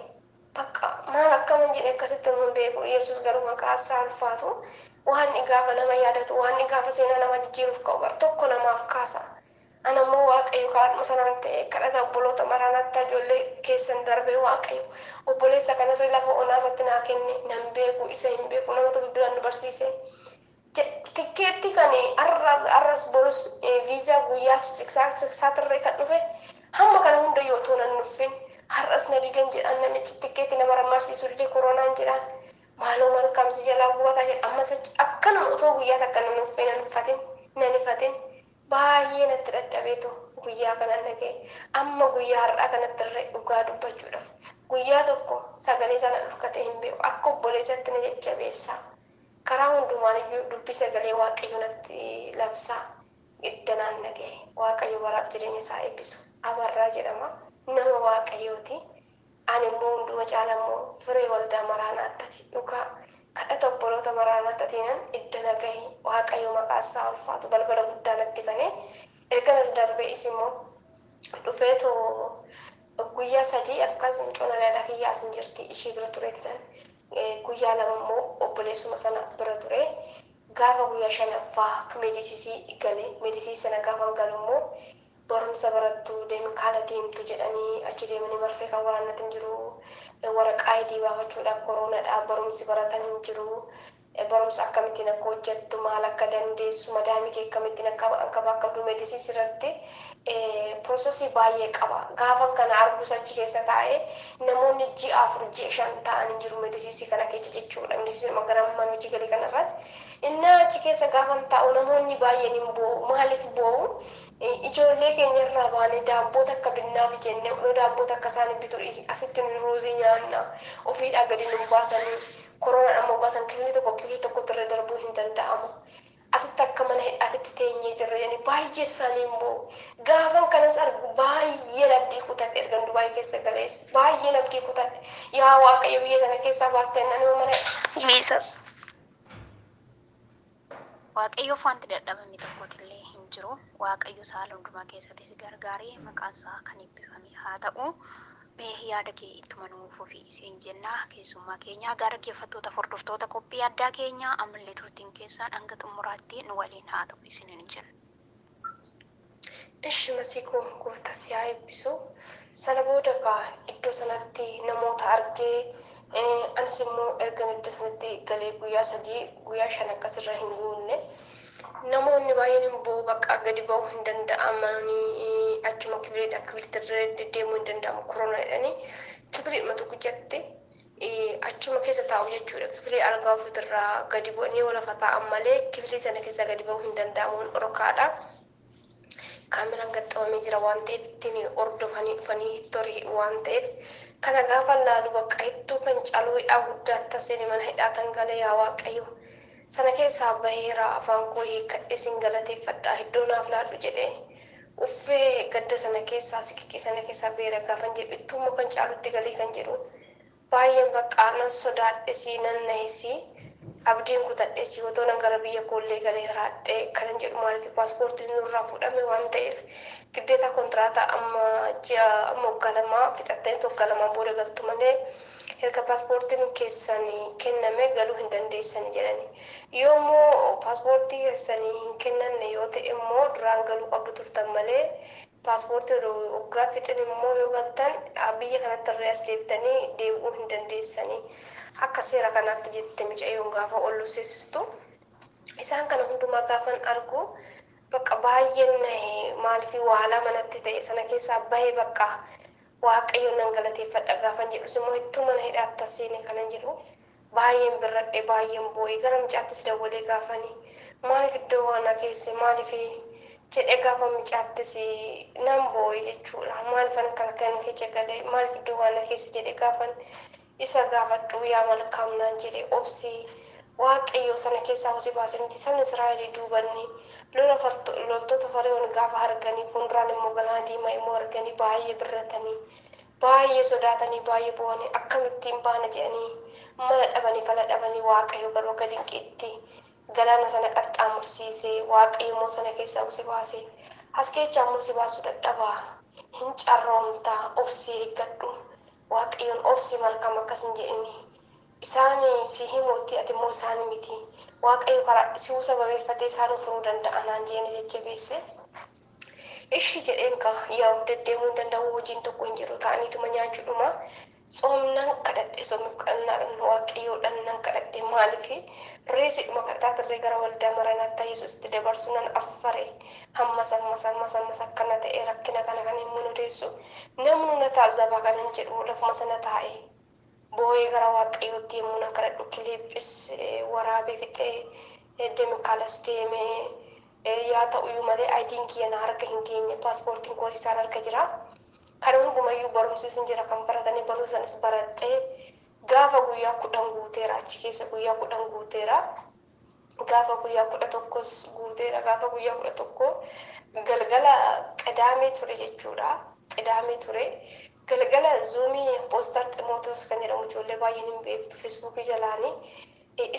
bakka maal akkaman jedhe akkasitti inuman beeku Yesuus garuu maqaan isaa ulfaatu waan inni gaafa nama yaadatu waan inni gaafa seenaa nama jijjiiruuf ka'u bar tokko namaaf kaasa. Ana immoo waaqayyo karaadhuma sanaan ta'e kadhata obboloota maraanaatti ijoollee keessan darbee waaqayyo obboleessa kanarra lafa onaa irratti naa kenne nan beeku isa hin beeku namatu bilbilaan nu barsiise. Tikkeetti kan arras borus viizaa guyyaa siksaatirree kan dhufe hamma kana hunda yoo otoo nan nuffin har'as na didan jedhan namichi tikkeetti nama rammarsiisuu dide koronaan jedhan maaloo malkaamsi jalaa gubataa jedhan ammas akkanuma otoo guyyaa takka nan nuffee nan uffatin nan ifatin baay'ee natti dadhabeetu guyyaa kana naga'e amma guyyaa har'aa kanatti irree dhugaa dubbachuudhaaf guyyaa tokko sagalee sana dhufkatee hin beeku akka obboleessatti na jajjabeessa. Karaa hundumaan iyyuu dubbi sagalee waaqayyo natti labsaa iddanaan naga'e waaqayyo baraaf jireenya isaa eebbisu abarraa jedhama nama waaqayyooti. Ani immoo hunduma caala immoo firee waldaa maraanaattati dhugaa kadhata obboloota maraanaattatiinan idda naga'e waaqayyo maqaa isaa ulfaatu balbala guddaa natti banee erganas darbee is immoo dhufeetu guyyaa 3 akkas mucoon alaadaa kiyyaa as hin jirti ishee bira tureetinan guyyaa 2 immoo obboleessuma sana bira ture gaafa guyyaa 5ffaa meedisiisii gale meedisiisii sana gaafa galu immoo barumsa barattu deemi kaala deemtu jedhanii achi deemanii marfee kan waraannatan jiru waraqaa ID baafachuudhaaf koronaadha barumsi baratan hin jiru barumsa akkamittiin akka hojjettu maal akka dandeessu madaamii kee akkamittiin akka bakka meedisiisii irratti piroosesii baay'ee qaba. Gaafa kana arguus achi keessa taa'ee namoonni ji'a 4 ji'a 5 ta'anii jiru meedisiisii kana keessa jechuudha. Meedisiisii magaalaa mana hojii galii kanarratti. Inni achi keessa gaafa taa'u namoonni baay'een hin boo'u. Maaliif boo'u? Ijoollee keenya irraa baanee daabboo takka binnaaf jennee odoo daabboo takka isaanii bituu asitti nu ruuzii nyaanna ofiidhaa gadi nu baasanii koronaan ammoo baasan killi tokko killi tokkotti irra darbuu hin danda'amu. Asitti akka mana hidhaatitti teenyee jirra jedhanii Baay'ee isaanii immoo gaafan kanas argu baay'ee abdii kutadhe. Ergan Dubaay keessa galees baay'ee abdii kutadhe. Yaa Waaqayyo, biyya sana keessaa baastee nama mana Jesus. Waaqayyoof wanti dadhabame tokkotillee hin jiru. Waaqayyo saala hundumaa keessatti si gargaaree maqaan isaa kan eebbifame haa ta'u. Mee yaada kee ittuma nuuf ofii isiin jenna keessummaa keenya gara dhaggeeffattoota hordoftoota qophii addaa keenya ammallee turtiin keessaan hanga xumuraatti nu waliin haa ta'u isiniin jenna. Ishi masiikoo, gooftaa si haa eebbisu. Sana booda kaa iddoo sanatti namoota argee, anis immoo ergan iddoo sanatti galee guyyaa 3, guyyaa 5 akkasirra hin guunne. Namoonni baay'een hin bo'u, bakka gadi ba'uu hin danda'amanii, achuma kifiliidha kifiliitti irra deddeemuu hin danda'amu, korona jedhanii kifiliidhuma tokkichatti achuma keessa taa'u jechuudha. Kifilii algaa ofiitirraa gadi bu'anii lafa taa'an malee kifilii sana keessaa gadi ba'uu hin danda'amuun dhorkaadha. Kaameraan gaxxamamee jira waan ta'eef ittiin hordofanii dhufanii torii waan ta'eef, kana gaafa laalu bakka hedduu kan caalu hidhaa guddaatti seeni mana hidhaa tan galee. Yaa Waaqayyo, sana keessaa baheera, afaan koo hiikkadhee sin galateeffadha, iddoo naaf laadhu jedhee uffee gadda sana keessaa, siqiqii sana keessaa baheera gaafan jedhu, ittuummoo kan caalutti galee kan jedhu baay'een bakka nan sodaadhesii, nan nahesii, abdiin kutadhesii, otoo nan gara biyya koollee galee raadhee kanan jedhu. Maaliif, paaspoortiin nurraa fuudhame waan ta'eef, giddeeta kontiraata amma ji'a amma waggaa 2 fixattanii waggaa 2 booda galtu malee erga paaspoortiin keessan kenname galuu hin dandeessan jedhani. Yoo immoo paaspoortii keessanii hin kennanne yoo ta'e immoo duraan galuu qabdu turtan malee, paaspoortii waggaa fixin immoo yoo galtan biyya kanatti irree as deebitanii deebi'uu hin dandeessanii. Akka seera kanaatti jette mucayyoon gaafa ol seesistu. Isaan kana hundumaa gaafan argu bakka baay'een nahe. Maaliif, waala manatti ta'e sana keessaa bahee bakka Waaqayyoon nan galateeffadha gaafan jedhus immoo ittuu mana hidhaatti seene kanan jedhu baay'een birradhe, baay'een boo'e. Gara mucaattis dawwalee gaafanii, maaliif iddoo waan keesse, maaliif jedhee gaafa mucaattis nan boo'e jechuudha. Maaliif kana kana keessa galee, maaliif iddoo waan keessa jedhee gaafan isa gaafadhu, yaa malkaam naan jedhe, obsii, Waaqayyo sana keessaa hosii baase miti. Sabni Israa'elii duubanni lola loltoota Fari'oon gaafa arganii, fuulduraan immoo galaana diimaa immoo arganii, baay'ee birratanii, baay'ee sodaatanii, baay'ee bo'anii, akkamittiin baana jedhanii mala dhabanii, fala dhabanii. Waaqayyo garuu akka dinqiitti galaana sana qaxxaamursiisee, Waaqayyo immoo sana keessaa hosii baase. As keessaa immoo si baasuu dadhabaa, hin carroomtaa, obsii eeggadhu, Waaqayyoon obsii malkaam akkas hin jedhini. Isaan si himuutti, ati immoo isaan miti. Waaqayyo karaa si'uu sababeeffatee isaan furuu danda'a naan jeeni jajjabeesse. Ishi jedheen kaa, yaa'u deddeemuu hin danda'u, hojiin tokko hin jiru, ta'aniituma nyaachuudhuma. Tsoomnan kadhadhe, soomiif kadhannaadhaan Waaqayyoodhaan nan kadhadhe. Maaliif, reesidhuma kadhataa turre gara waldaa Maranaattaa Yesuusitti dabarsuu nan affare. Hammas ammas ammas ammas akkana ta'e, rakkina kana kan himuun odeessu namnu na taazabaa kanan jedhu lafuma sana taa'e. Boo'ee gara Waaqayyootti yommuu nan kadhadhu, kiliiphis waraabee fixee deemikaalas deemee, yaa ta'uyyuu malee IDn kiyya na harka hin geenye, paaspoortiin koos isaan harka jira. Kana hundumayyuu barumsis hin jira kan baratanii, barumsa sanas baradhee gaafa guyyaa 10 guuteera, achi keessa guyyaa 10 guuteera. Gaafa guyyaa 11s guuteera. Gaafa guyyaa 11 galgala Qidaamee ture jechuudha. Qidaamee ture. Galgala Zoomii Pooster Ximootos kan jedhamu, ijoollee baay'een hin beektu, Feesbuukii jalaanii.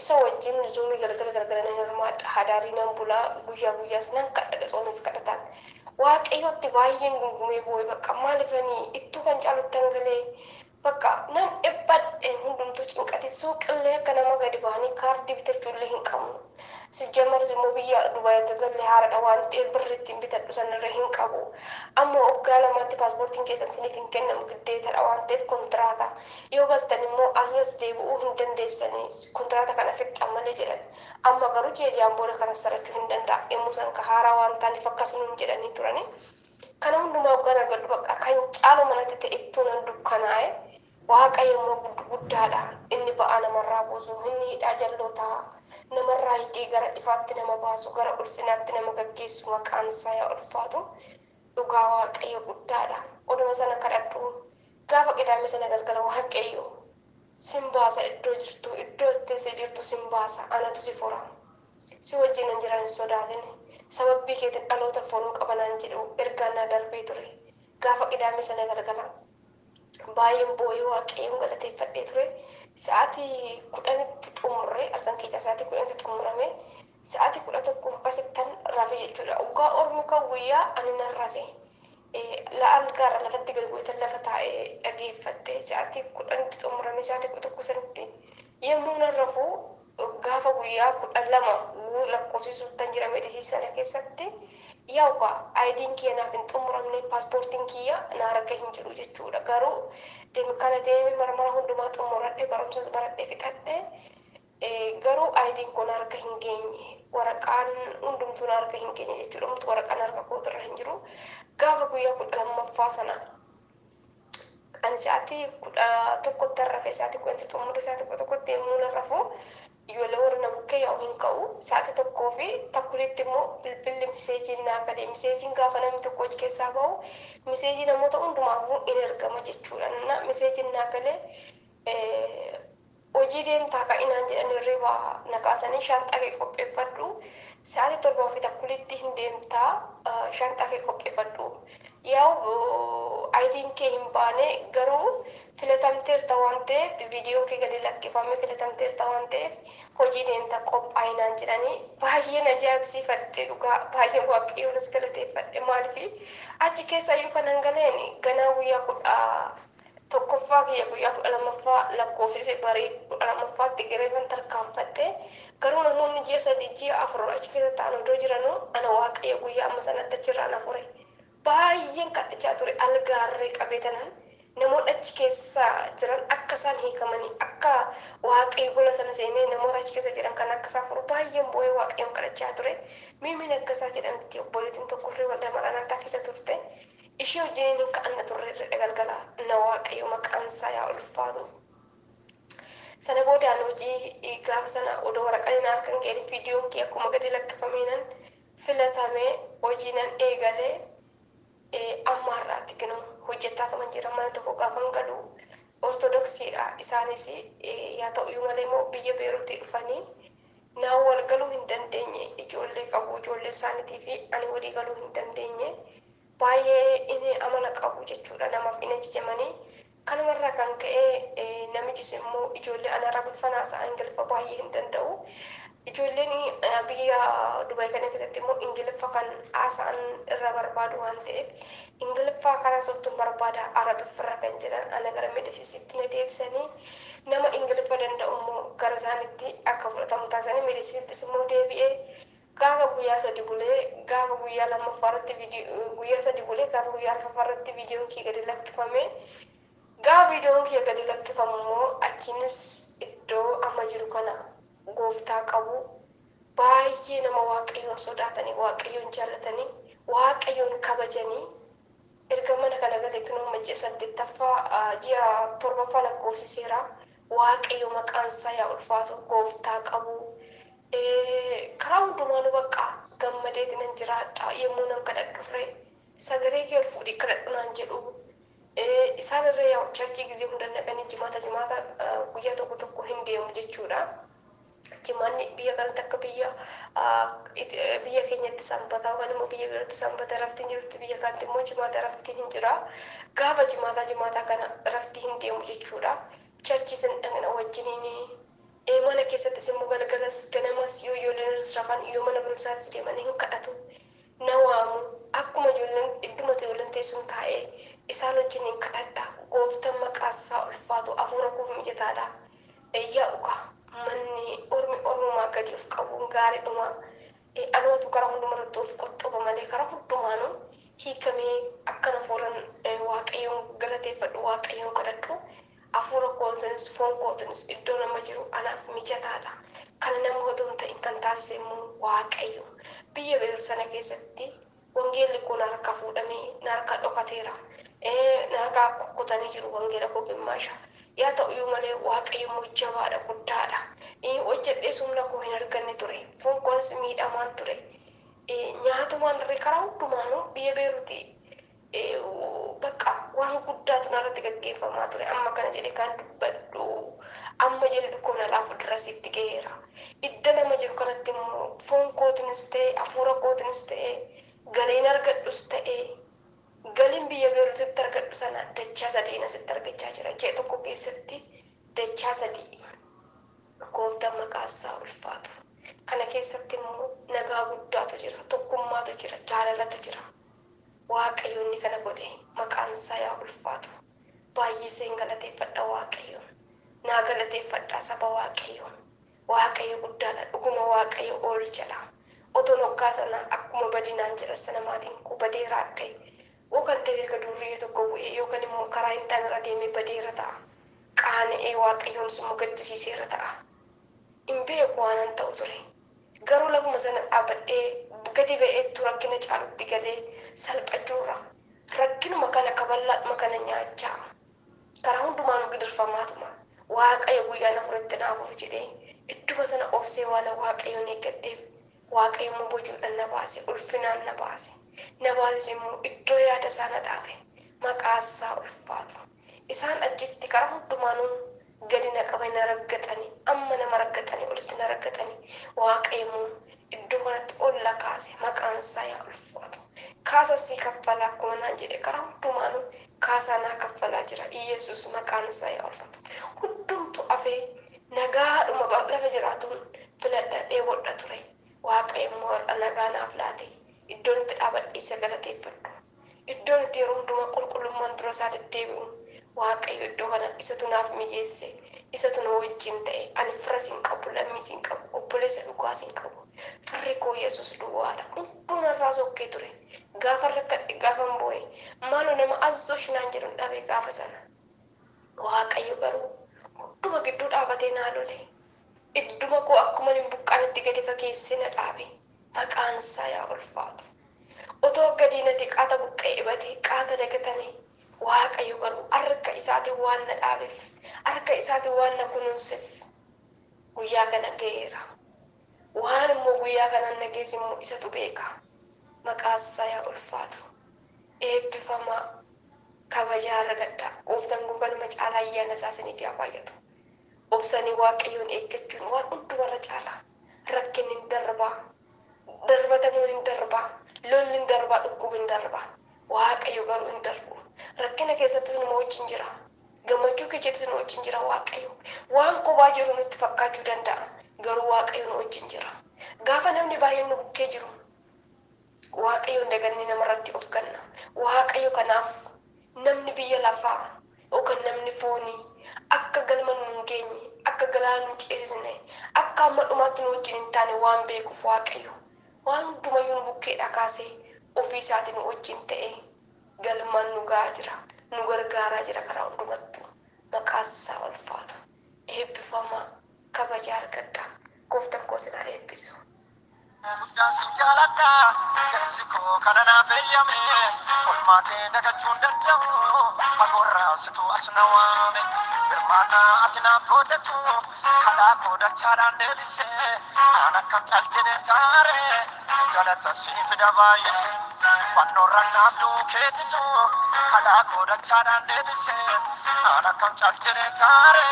Isa wajjin Zoomii galgala galgala nan hirmaadha. Hadaarii nan bulaa, guyyaa guyyaas nan kadhadha tsoomiif kadhataan. Waaqayyotti baay'een gungumee boo'e. Bakka maaliifanii ittuu kan caalutti hangalee bakka nan dhiphadhe, hundumtuu cinqate, suuqillee akka nama gadi ba'anii kaardii bitachuullee hin qabnu. Sijjamaris immoo biyya Dubaay erga galle haaradha waan ta'eef birri ittiin bitadhu sanarra hin qabu. Amma waggaa 2tti paaspoortiin keessan isiniif hin kennamu, giddeetadha waan ta'eef kontiraata. Yoo galtan immoo asii as deebi'uu hin dandeessanii, kontiraata kana fixxan malee jedhan. Amma garuu ji'a 6n booda kana sarachuu hin danda'a. Yommuu san ka haaraa waan ta'aniif akkas nuun jedhanii turani. Kana hundumaa waggaan argadhu bakka kan caalu manatti ta'e ittuu nan dukkanaa'e. Waaqayyo immoo guddaadha. Inni ba'aa namarraa buusu, inni hidhaa jallootaa namarraa hiikee gara ifaatti nama baasu, gara ulfinaatti nama gaggeessu, maqaan isaa yaa ulfaatu. Dhugaa Waaqayyo guddaadha. Oduma sana kadhadhu gaafa Qidaame sana galgala, Waaqayyo sin baasa, iddoo jirtu, iddoo teessee jirtu sin baasa, anatu si fura. Si wajjinan jira, hin sodaatin. Sababii keetiin dhaloota foonuu qaba naan jedhu ergaan naa darbee ture. Gaafa Qidaamee sana galgala baay'een boo'ee Waaqayyoon galateeffadhee ture. Sa'aatii 10tti xumurree, halkan keessa sa'aatii 10tti xumurame, sa'aatii 11 akkasittan rafe jechuudha. Oggaa ormi kan guyyaa ani nan rafe. Algaarra lafatti gad bu'eetan lafa taa'ee dhageeffadhe. Sa'aatii 10tti xumurame, sa'aatii 11 sanitti yommuu nan rafu, gaafa guyyaa 12 lakkoofsisuuttan jira Medisiis sana keessatti. Yaa'u IDn kiyya naaf hin xumuramne, paaspoortiin kiyya na harka hin jiru jechuudha. Garuu kana deeme marmara hundumaa xumuradhe, barumsas baradhe fixadhe. Garuu IDn koo na harka hin geenye. Waraqaan hundumtuu na harka hin geenye jechuudha. Homtuu waraqaan harka kootirra hin jiru. Gaafa guyyaa 12ffaa sana ani sa'aatii 11tti rafe, sa'aatii 10tti xumure, sa'aatii 11tti yommuu nan rafu ijoollee warra na bukkee yaa'u hin ka'u. Sa'aatii 1:30tti immoo bilbilli messageiin naa galee. Messageiin gaafa namni tokko hojii keessaa bahu message namoota hundumaafuu in ergama jechuudha. Na messageiin naa galee, hojii deemtaa ka'inaan jedhan. Hirribaa na kaasanii, shaanxaa kee qopheeffadhu, sa'aatii 7:30tti hin deemtaa, shaanxaa kee qopheeffadhu. Yaa'u IDn kee hin baane, garuu filatamteerta waan ta'eef, viidiyoon kee gadi lakkifamee filatamteerta waan ta'eef hojii deemta, qophaa'inaan jedhanii. Baay'een ajaa'ibsiifadhe dhugaa, baay'een Waaqayyoonis galateeffadhe. Maaliif achi keessa iyyuu kanan galeen ganaa guyyaa 11ffaa kiyya, guyyaa 12ffaa lakkoofsise, barii 12ffaatti gareefan tarkaanfadhe. Garuu namoonni ji'a 3, ji'a 4 achi keessa ta'an odoo jiranuu, ana Waaqayyo guyyaa amma sanatti achirraa na fure. Baay'een kadhachaa ture algaarree qabee tanan, namoonni achi keessa jiran akka isaan hiikamanii, akka Waaqayyo gola sana seenee namoota achi keessa jiran kan akka isaan furu baay'een boo'ee Waaqayyoon kadhachaa ture. Miimiin Akkasaa jedhamti obboleettiin tokko irree waldaa Maraanaataa keessa turte. Ishee wajjiniin hin ka'anna turre irra galgala na. Waaqayyo maqaan isaa yaa ulfaatu. Sana boodaan hojii gaafa sana odoo waraqaan hin harkan ga'een viidiyoon kee akkuma gadi lakkifameenan filatamee hojii nan eegalee. Amma har'aatti kinoo hojjetaa kaman jira. Mana tokko gaafan galu Ortodoksiidha isaanis. Yaa ta'uyyuu malee immoo biyya Beeruutii dhufanii naan wal galuu hin dandeenye. Ijoollee qabu, ijoollee isaaniitii fi ani walii galuu hin dandeenye. Baay'ee inni amala qabu jechuudha, namaaf hin ajajamanii. Kanumarraa kan ka'e namichis immoo ijoollee ana Arabiffaan haasa'an, Ingiliffa baay'ee hin danda'u. Ijoolleen biyya Dubaay kana keessatti immoo Ingiliffa kan haasa'an irra barbaadu waan ta'eef, Ingiliffaa kan haasoftuun barbaada Arabiffarra kan jedhan, ana gara Medisiisitti na deebisanii, nama Ingiliffa danda'u immoo gara isaanitti akka fudhatamu taasisanii. Medisiisittis immoo deebi'ee gaafa guyyaa 3 bulee, gaafa guyyaa lammaffaa irratti, guyyaa 3 bulee gaafa guyyaa arfaffaa irratti viidiyoon kiyya gadi lakkifame. Gaafa viidiyoon kiyya gadi lakkifamu immoo achiinis iddoo amma jiru kana gooftaa qabu, baay'ee nama Waaqayyoon sodaatanii, Waaqayyoon jaallatanii, Waaqayyoon kabajanii. Erga mana kana gale kunoo ji'a saddeettaffaa, ji'a torbaffaa lakkoofsiseera. Waaqayyo maqaan isaa yaa ulfaatu. Gooftaa qabu, karaa hundumaanuu bakka gammadeeti nan jiraadha. Yommuu nan kadhadhurre, sagalee kee ol fuudhii kadhadhu naan jedhu. Isaan irra yaa'u church gizee hunda naqanii jimaata jimaata guyyaa tokko tokko hin deemu jechuudha. Jimaanni biyya kanatti akka biyya keenyatti sanbata yookaan immoo biyya birootti sanbata raftiin jirutti, biyya kanatti immoo jimaata raftiin hin jira. Gaafa jimaataa jimaataa kana raftii hin deemu jechuudha. Church sin dhaqna wajjiniin. Mana keessattis immoo galgalas ganamas yoo ijoolleen rafan, yoo mana barumsaattis deeman hin kadhatu. Na waamu, akkuma ijoolleen idduma ijoolleen teessuun taa'ee isaan wajjin hin kadhadha. Gooftaan maqaa isaa ulfaatu, hafuura koof mijataadha. Yaa'uka manni ormi ormumaa gadi of qabuun gaariidhuma. Anumatu karaa hundumarratti of qoxxoba malee karaa hundumaanuu hiikamee akkan hafuuran Waaqayyoon galateeffadhu, Waaqayyoon kadhadhu, hafuura kootinis foon kootinis iddoo nama jiru anaaf mijataadha. Kana nama otoo hin ta'in kan taasise immoo Waaqayyo. Biyya Beerut sana keessatti wangeelli koo na harkaa fuudhamee na harkaa dhokateera. Na harkaa kukkutanii jiru wangeela koo gimmaasha. Yaa ta'uyyuu malee Waaqayyo immoo jabaadha, guddaadha. Hojjedhees humna koo hin arganne ture. Foon koonis miidhamaan ture. Nyaatumaan irree karaa hundumaanuu biyya Beeruti bakka waan guddaatu narratti gaggeeffamaa ture. Amma kana jedhee kan dubbadhu Amma jilbi koo na laafu dirasitti ga'eera. Idda nama jiru kanatti immoo foon kootinis ta'e hafuura kootinis ta'e galiin argadhus ta'e galiin biyya Beeruutitti argadhu sana dachaa sadiin asitti argachaa jira. Ji'a tokko keessatti dachaa sadii. Gooftaan maqaa isaa ulfaatu. Kana keessatti immoo nagaa guddaatu jira, tokkummaatu jira, jaalalatu jira. Waaqayyo inni kana godhe maqaan isaa yaa ulfaatu. Baay'iseen galateeffadha Waaqayyoon. Naa galateeffadha saba Waaqayyoon. Waaqayyo guddaadha, dhuguma Waaqayyo oolchadha. Otoon hoggaa sana akkuma badinaan jedha sana maatiin koo badeera ta'e. Yookaan ta'e erga durriyyee tokko bu'ee yookaan immoo karaa hin taane irra deemee badeera ta'a. Qaana'ee Waaqayyoonis immoo gaddisiiseera ta'a. Hin beeku waanan ta'u ture. Garuu lafuma sana dhaabbadhee gadi ba'eettu rakkina caalutti galee salphachuurra rakkinuma kana kaballaadhuma kana nyaachaa karaa hundumaanuu gidirfamaatuma Waaqayyo guyyaan afuritti naafuuf jedhee idduma sana obsee waan Waaqayyoon eeggadheef Waaqayyo immoo bojuudhaan na baase, ulfinaan na baase. Na baases immoo iddoo yaada isaa na dhaabe. Maqaa isaa ulfaatu. Isaan achitti karaa hundumaanuu gadi na qabanii na raggaxanii, amma nama raggaxanii olitti na raggaxanii Waaqayyo immoo iddoo kanatti ol na kaase. Maqaan isaa yaa ulfaatu. Kaasa sii kaffalaa akkuma naan jedhe karaa hundumaanuu kaasaa naa kaffalaa jira. Iyesuus maqaan isaa yaa ulfaatu. Hundumtu afee nagaadhuma lafa jiraatuun filadha dheebodha ture. Waaqayyo immoo har'a nagaa naaf laate. Iddoon itti dhaabadhee isa galateeffadhu. Iddoon itti yeroo hundumaa qulqullummaan dura isaa deddeebi'u. Waaqayyo iddoo kana isatu naaf mijeesse. Isatu na wajjin ta'e. Ani firas hin qabu, lammiis hin qabu, obboleessa dhugaas hin qabu. Firri koo Yesuus duwwaadha. Hundumarraa sokkee ture. Gaafa rakkadhe gaafan boo'e maaloo nama azzoosh naan jedhu hin dhabe gaafa sana. Waaqayyo garuu hunduma gidduu dhaabatee naa lole. Idduma koo akkuma hin buqqaanetti gadi fageessee na dhaabe. Maqaan isaa yaa ulfaatu. Otoo akka diinatti qaata buqqa'ee bade, qaata dagatame. Waaqayyo garuu harka isaatiin waan na dhaabeef, harka isaatiin waan na kunuunseef guyyaa kana ga'eera. Waan immoo guyyaa kana na geesse immoo isatu beeka. Maqaan isaa yaa ulfaatu. Eebbifamaa kabajaa argadha. Gooftaan koo kanuma caalaa ayyaana isaa isiniif haa baay'atu. Obsanii Waaqayyoon eeggachuun waan hundumarra caala. Rakkinni hin darbaa, darbatamuun hin darbaa, lolli hin darbaa, dhukkubni hin darbaa. Waaqayyo garuu hin darbu. Rakkina keessattis numa wajjin jira. Gammachuu keessattis nu wajjin jira Waaqayyo. Waan kophaa jiru nutti fakkaachuu danda'a. Garuu Waaqayyo nu wajjin jira. Gaafa namni baay'een nu bukkee jiru Waaqayyoon dagannee namarratti of ganna. Waaqayyo kanaaf namni biyya lafaa yookaan namni foonii akka galma nu hin geenye, akka galaana nu ceesisne, akka hamma dhumaatti nu wajjin hin taane waan beekuuf Waaqayyo waan hundumayyuu nu bukkeedha kaasee ofii isaatiin nu wajjin ta'ee galmaan nu ga'aa jira. Nu gargaaraa jira karaa hundumattuu. Maqaan isaa ulfaatu. Eebbifamaa kabajaa argadha. Gooftaan koo isin haa eebbisu. Guddaan sin jaaladha, keessi koo kana naaf eeyyame, olmaa kee dagachuu hin danda'u, fagoorraa situ as na waame. Hirmaannaa ati naaf gootetu, kadhaa koo dachaadhaan deebise, aan akkam cal jedhee taare, galata sii fida baay'ise. Fannoorra naaf du'uu keetitu, kadhaa koo dachaadhaan deebise, aan akkam cal jedhee taare,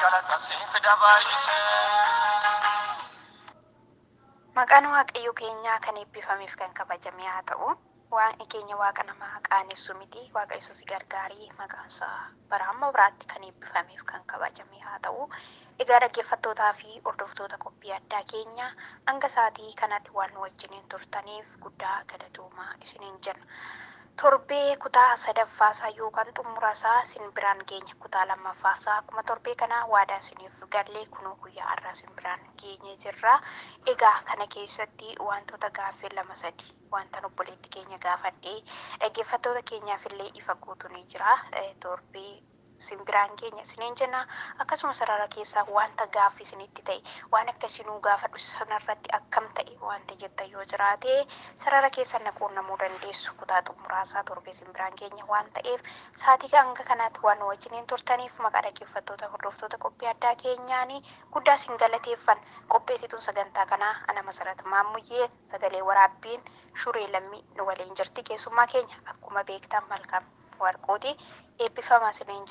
galata sii fida baay'ise. Maqaan Waaqayyo keenyaa kan eebbifameef kan kabajame haa ta'u. Waaqni keenya Waaqa nama qaanessu miti. Waaqayyo si gargaarii maqaan isaa bara hamma biraatti kan eebbifameef kan kabajame haa ta'u. Egaa dhaggeeffattootaa fi hordoftoota qophii addaa keenya hanga sa'aatii kanatti waan nu wajjiniin turtaniif guddaa galatoomaa isiniin jenna. Torbee kutaa sadaffaasaa yookaan xumuraasaa isin biraan geenya. Kutaa lammaffaasaa akkuma torbee kanaa waadaa isiniif gallee kunoo guyyaa har'aa isin biraan geenye jirra. Egaa kana keessatti wantoota gaaffii lama sadi wanta obboleetti keenya gaafadhee dhaggeeffattoota keenyaaf illee ifa guutuu ni jira. Torbee isin biraan geenya isiniin jenna. Akkasuma sarara keessaa wanta gaaffii isinitti ta'e waan akka isinuu gaafadhu sanarratti akkam ta'e wanta jettan yoo jiraate sarara keessa na quunnamuu dandeessu. Kutaa xumuraasaa torbee isin biraan geenya waan ta'eef sa'aatii hanga kanaatti waan nu wajjiniin turtaniif maqaa dhaggeeffattoota hordoftoota qophii addaa keenyaanii guddaa isin galateeffan. Qopheessituun sagantaa kanaa ana Masarat Maammuyyee, sagalee waraabbiin Shuree Lammii nu waliin jirti. Keessummaa keenya akkuma beektan Malkaam Warqooti. Eebbifamaa isiniin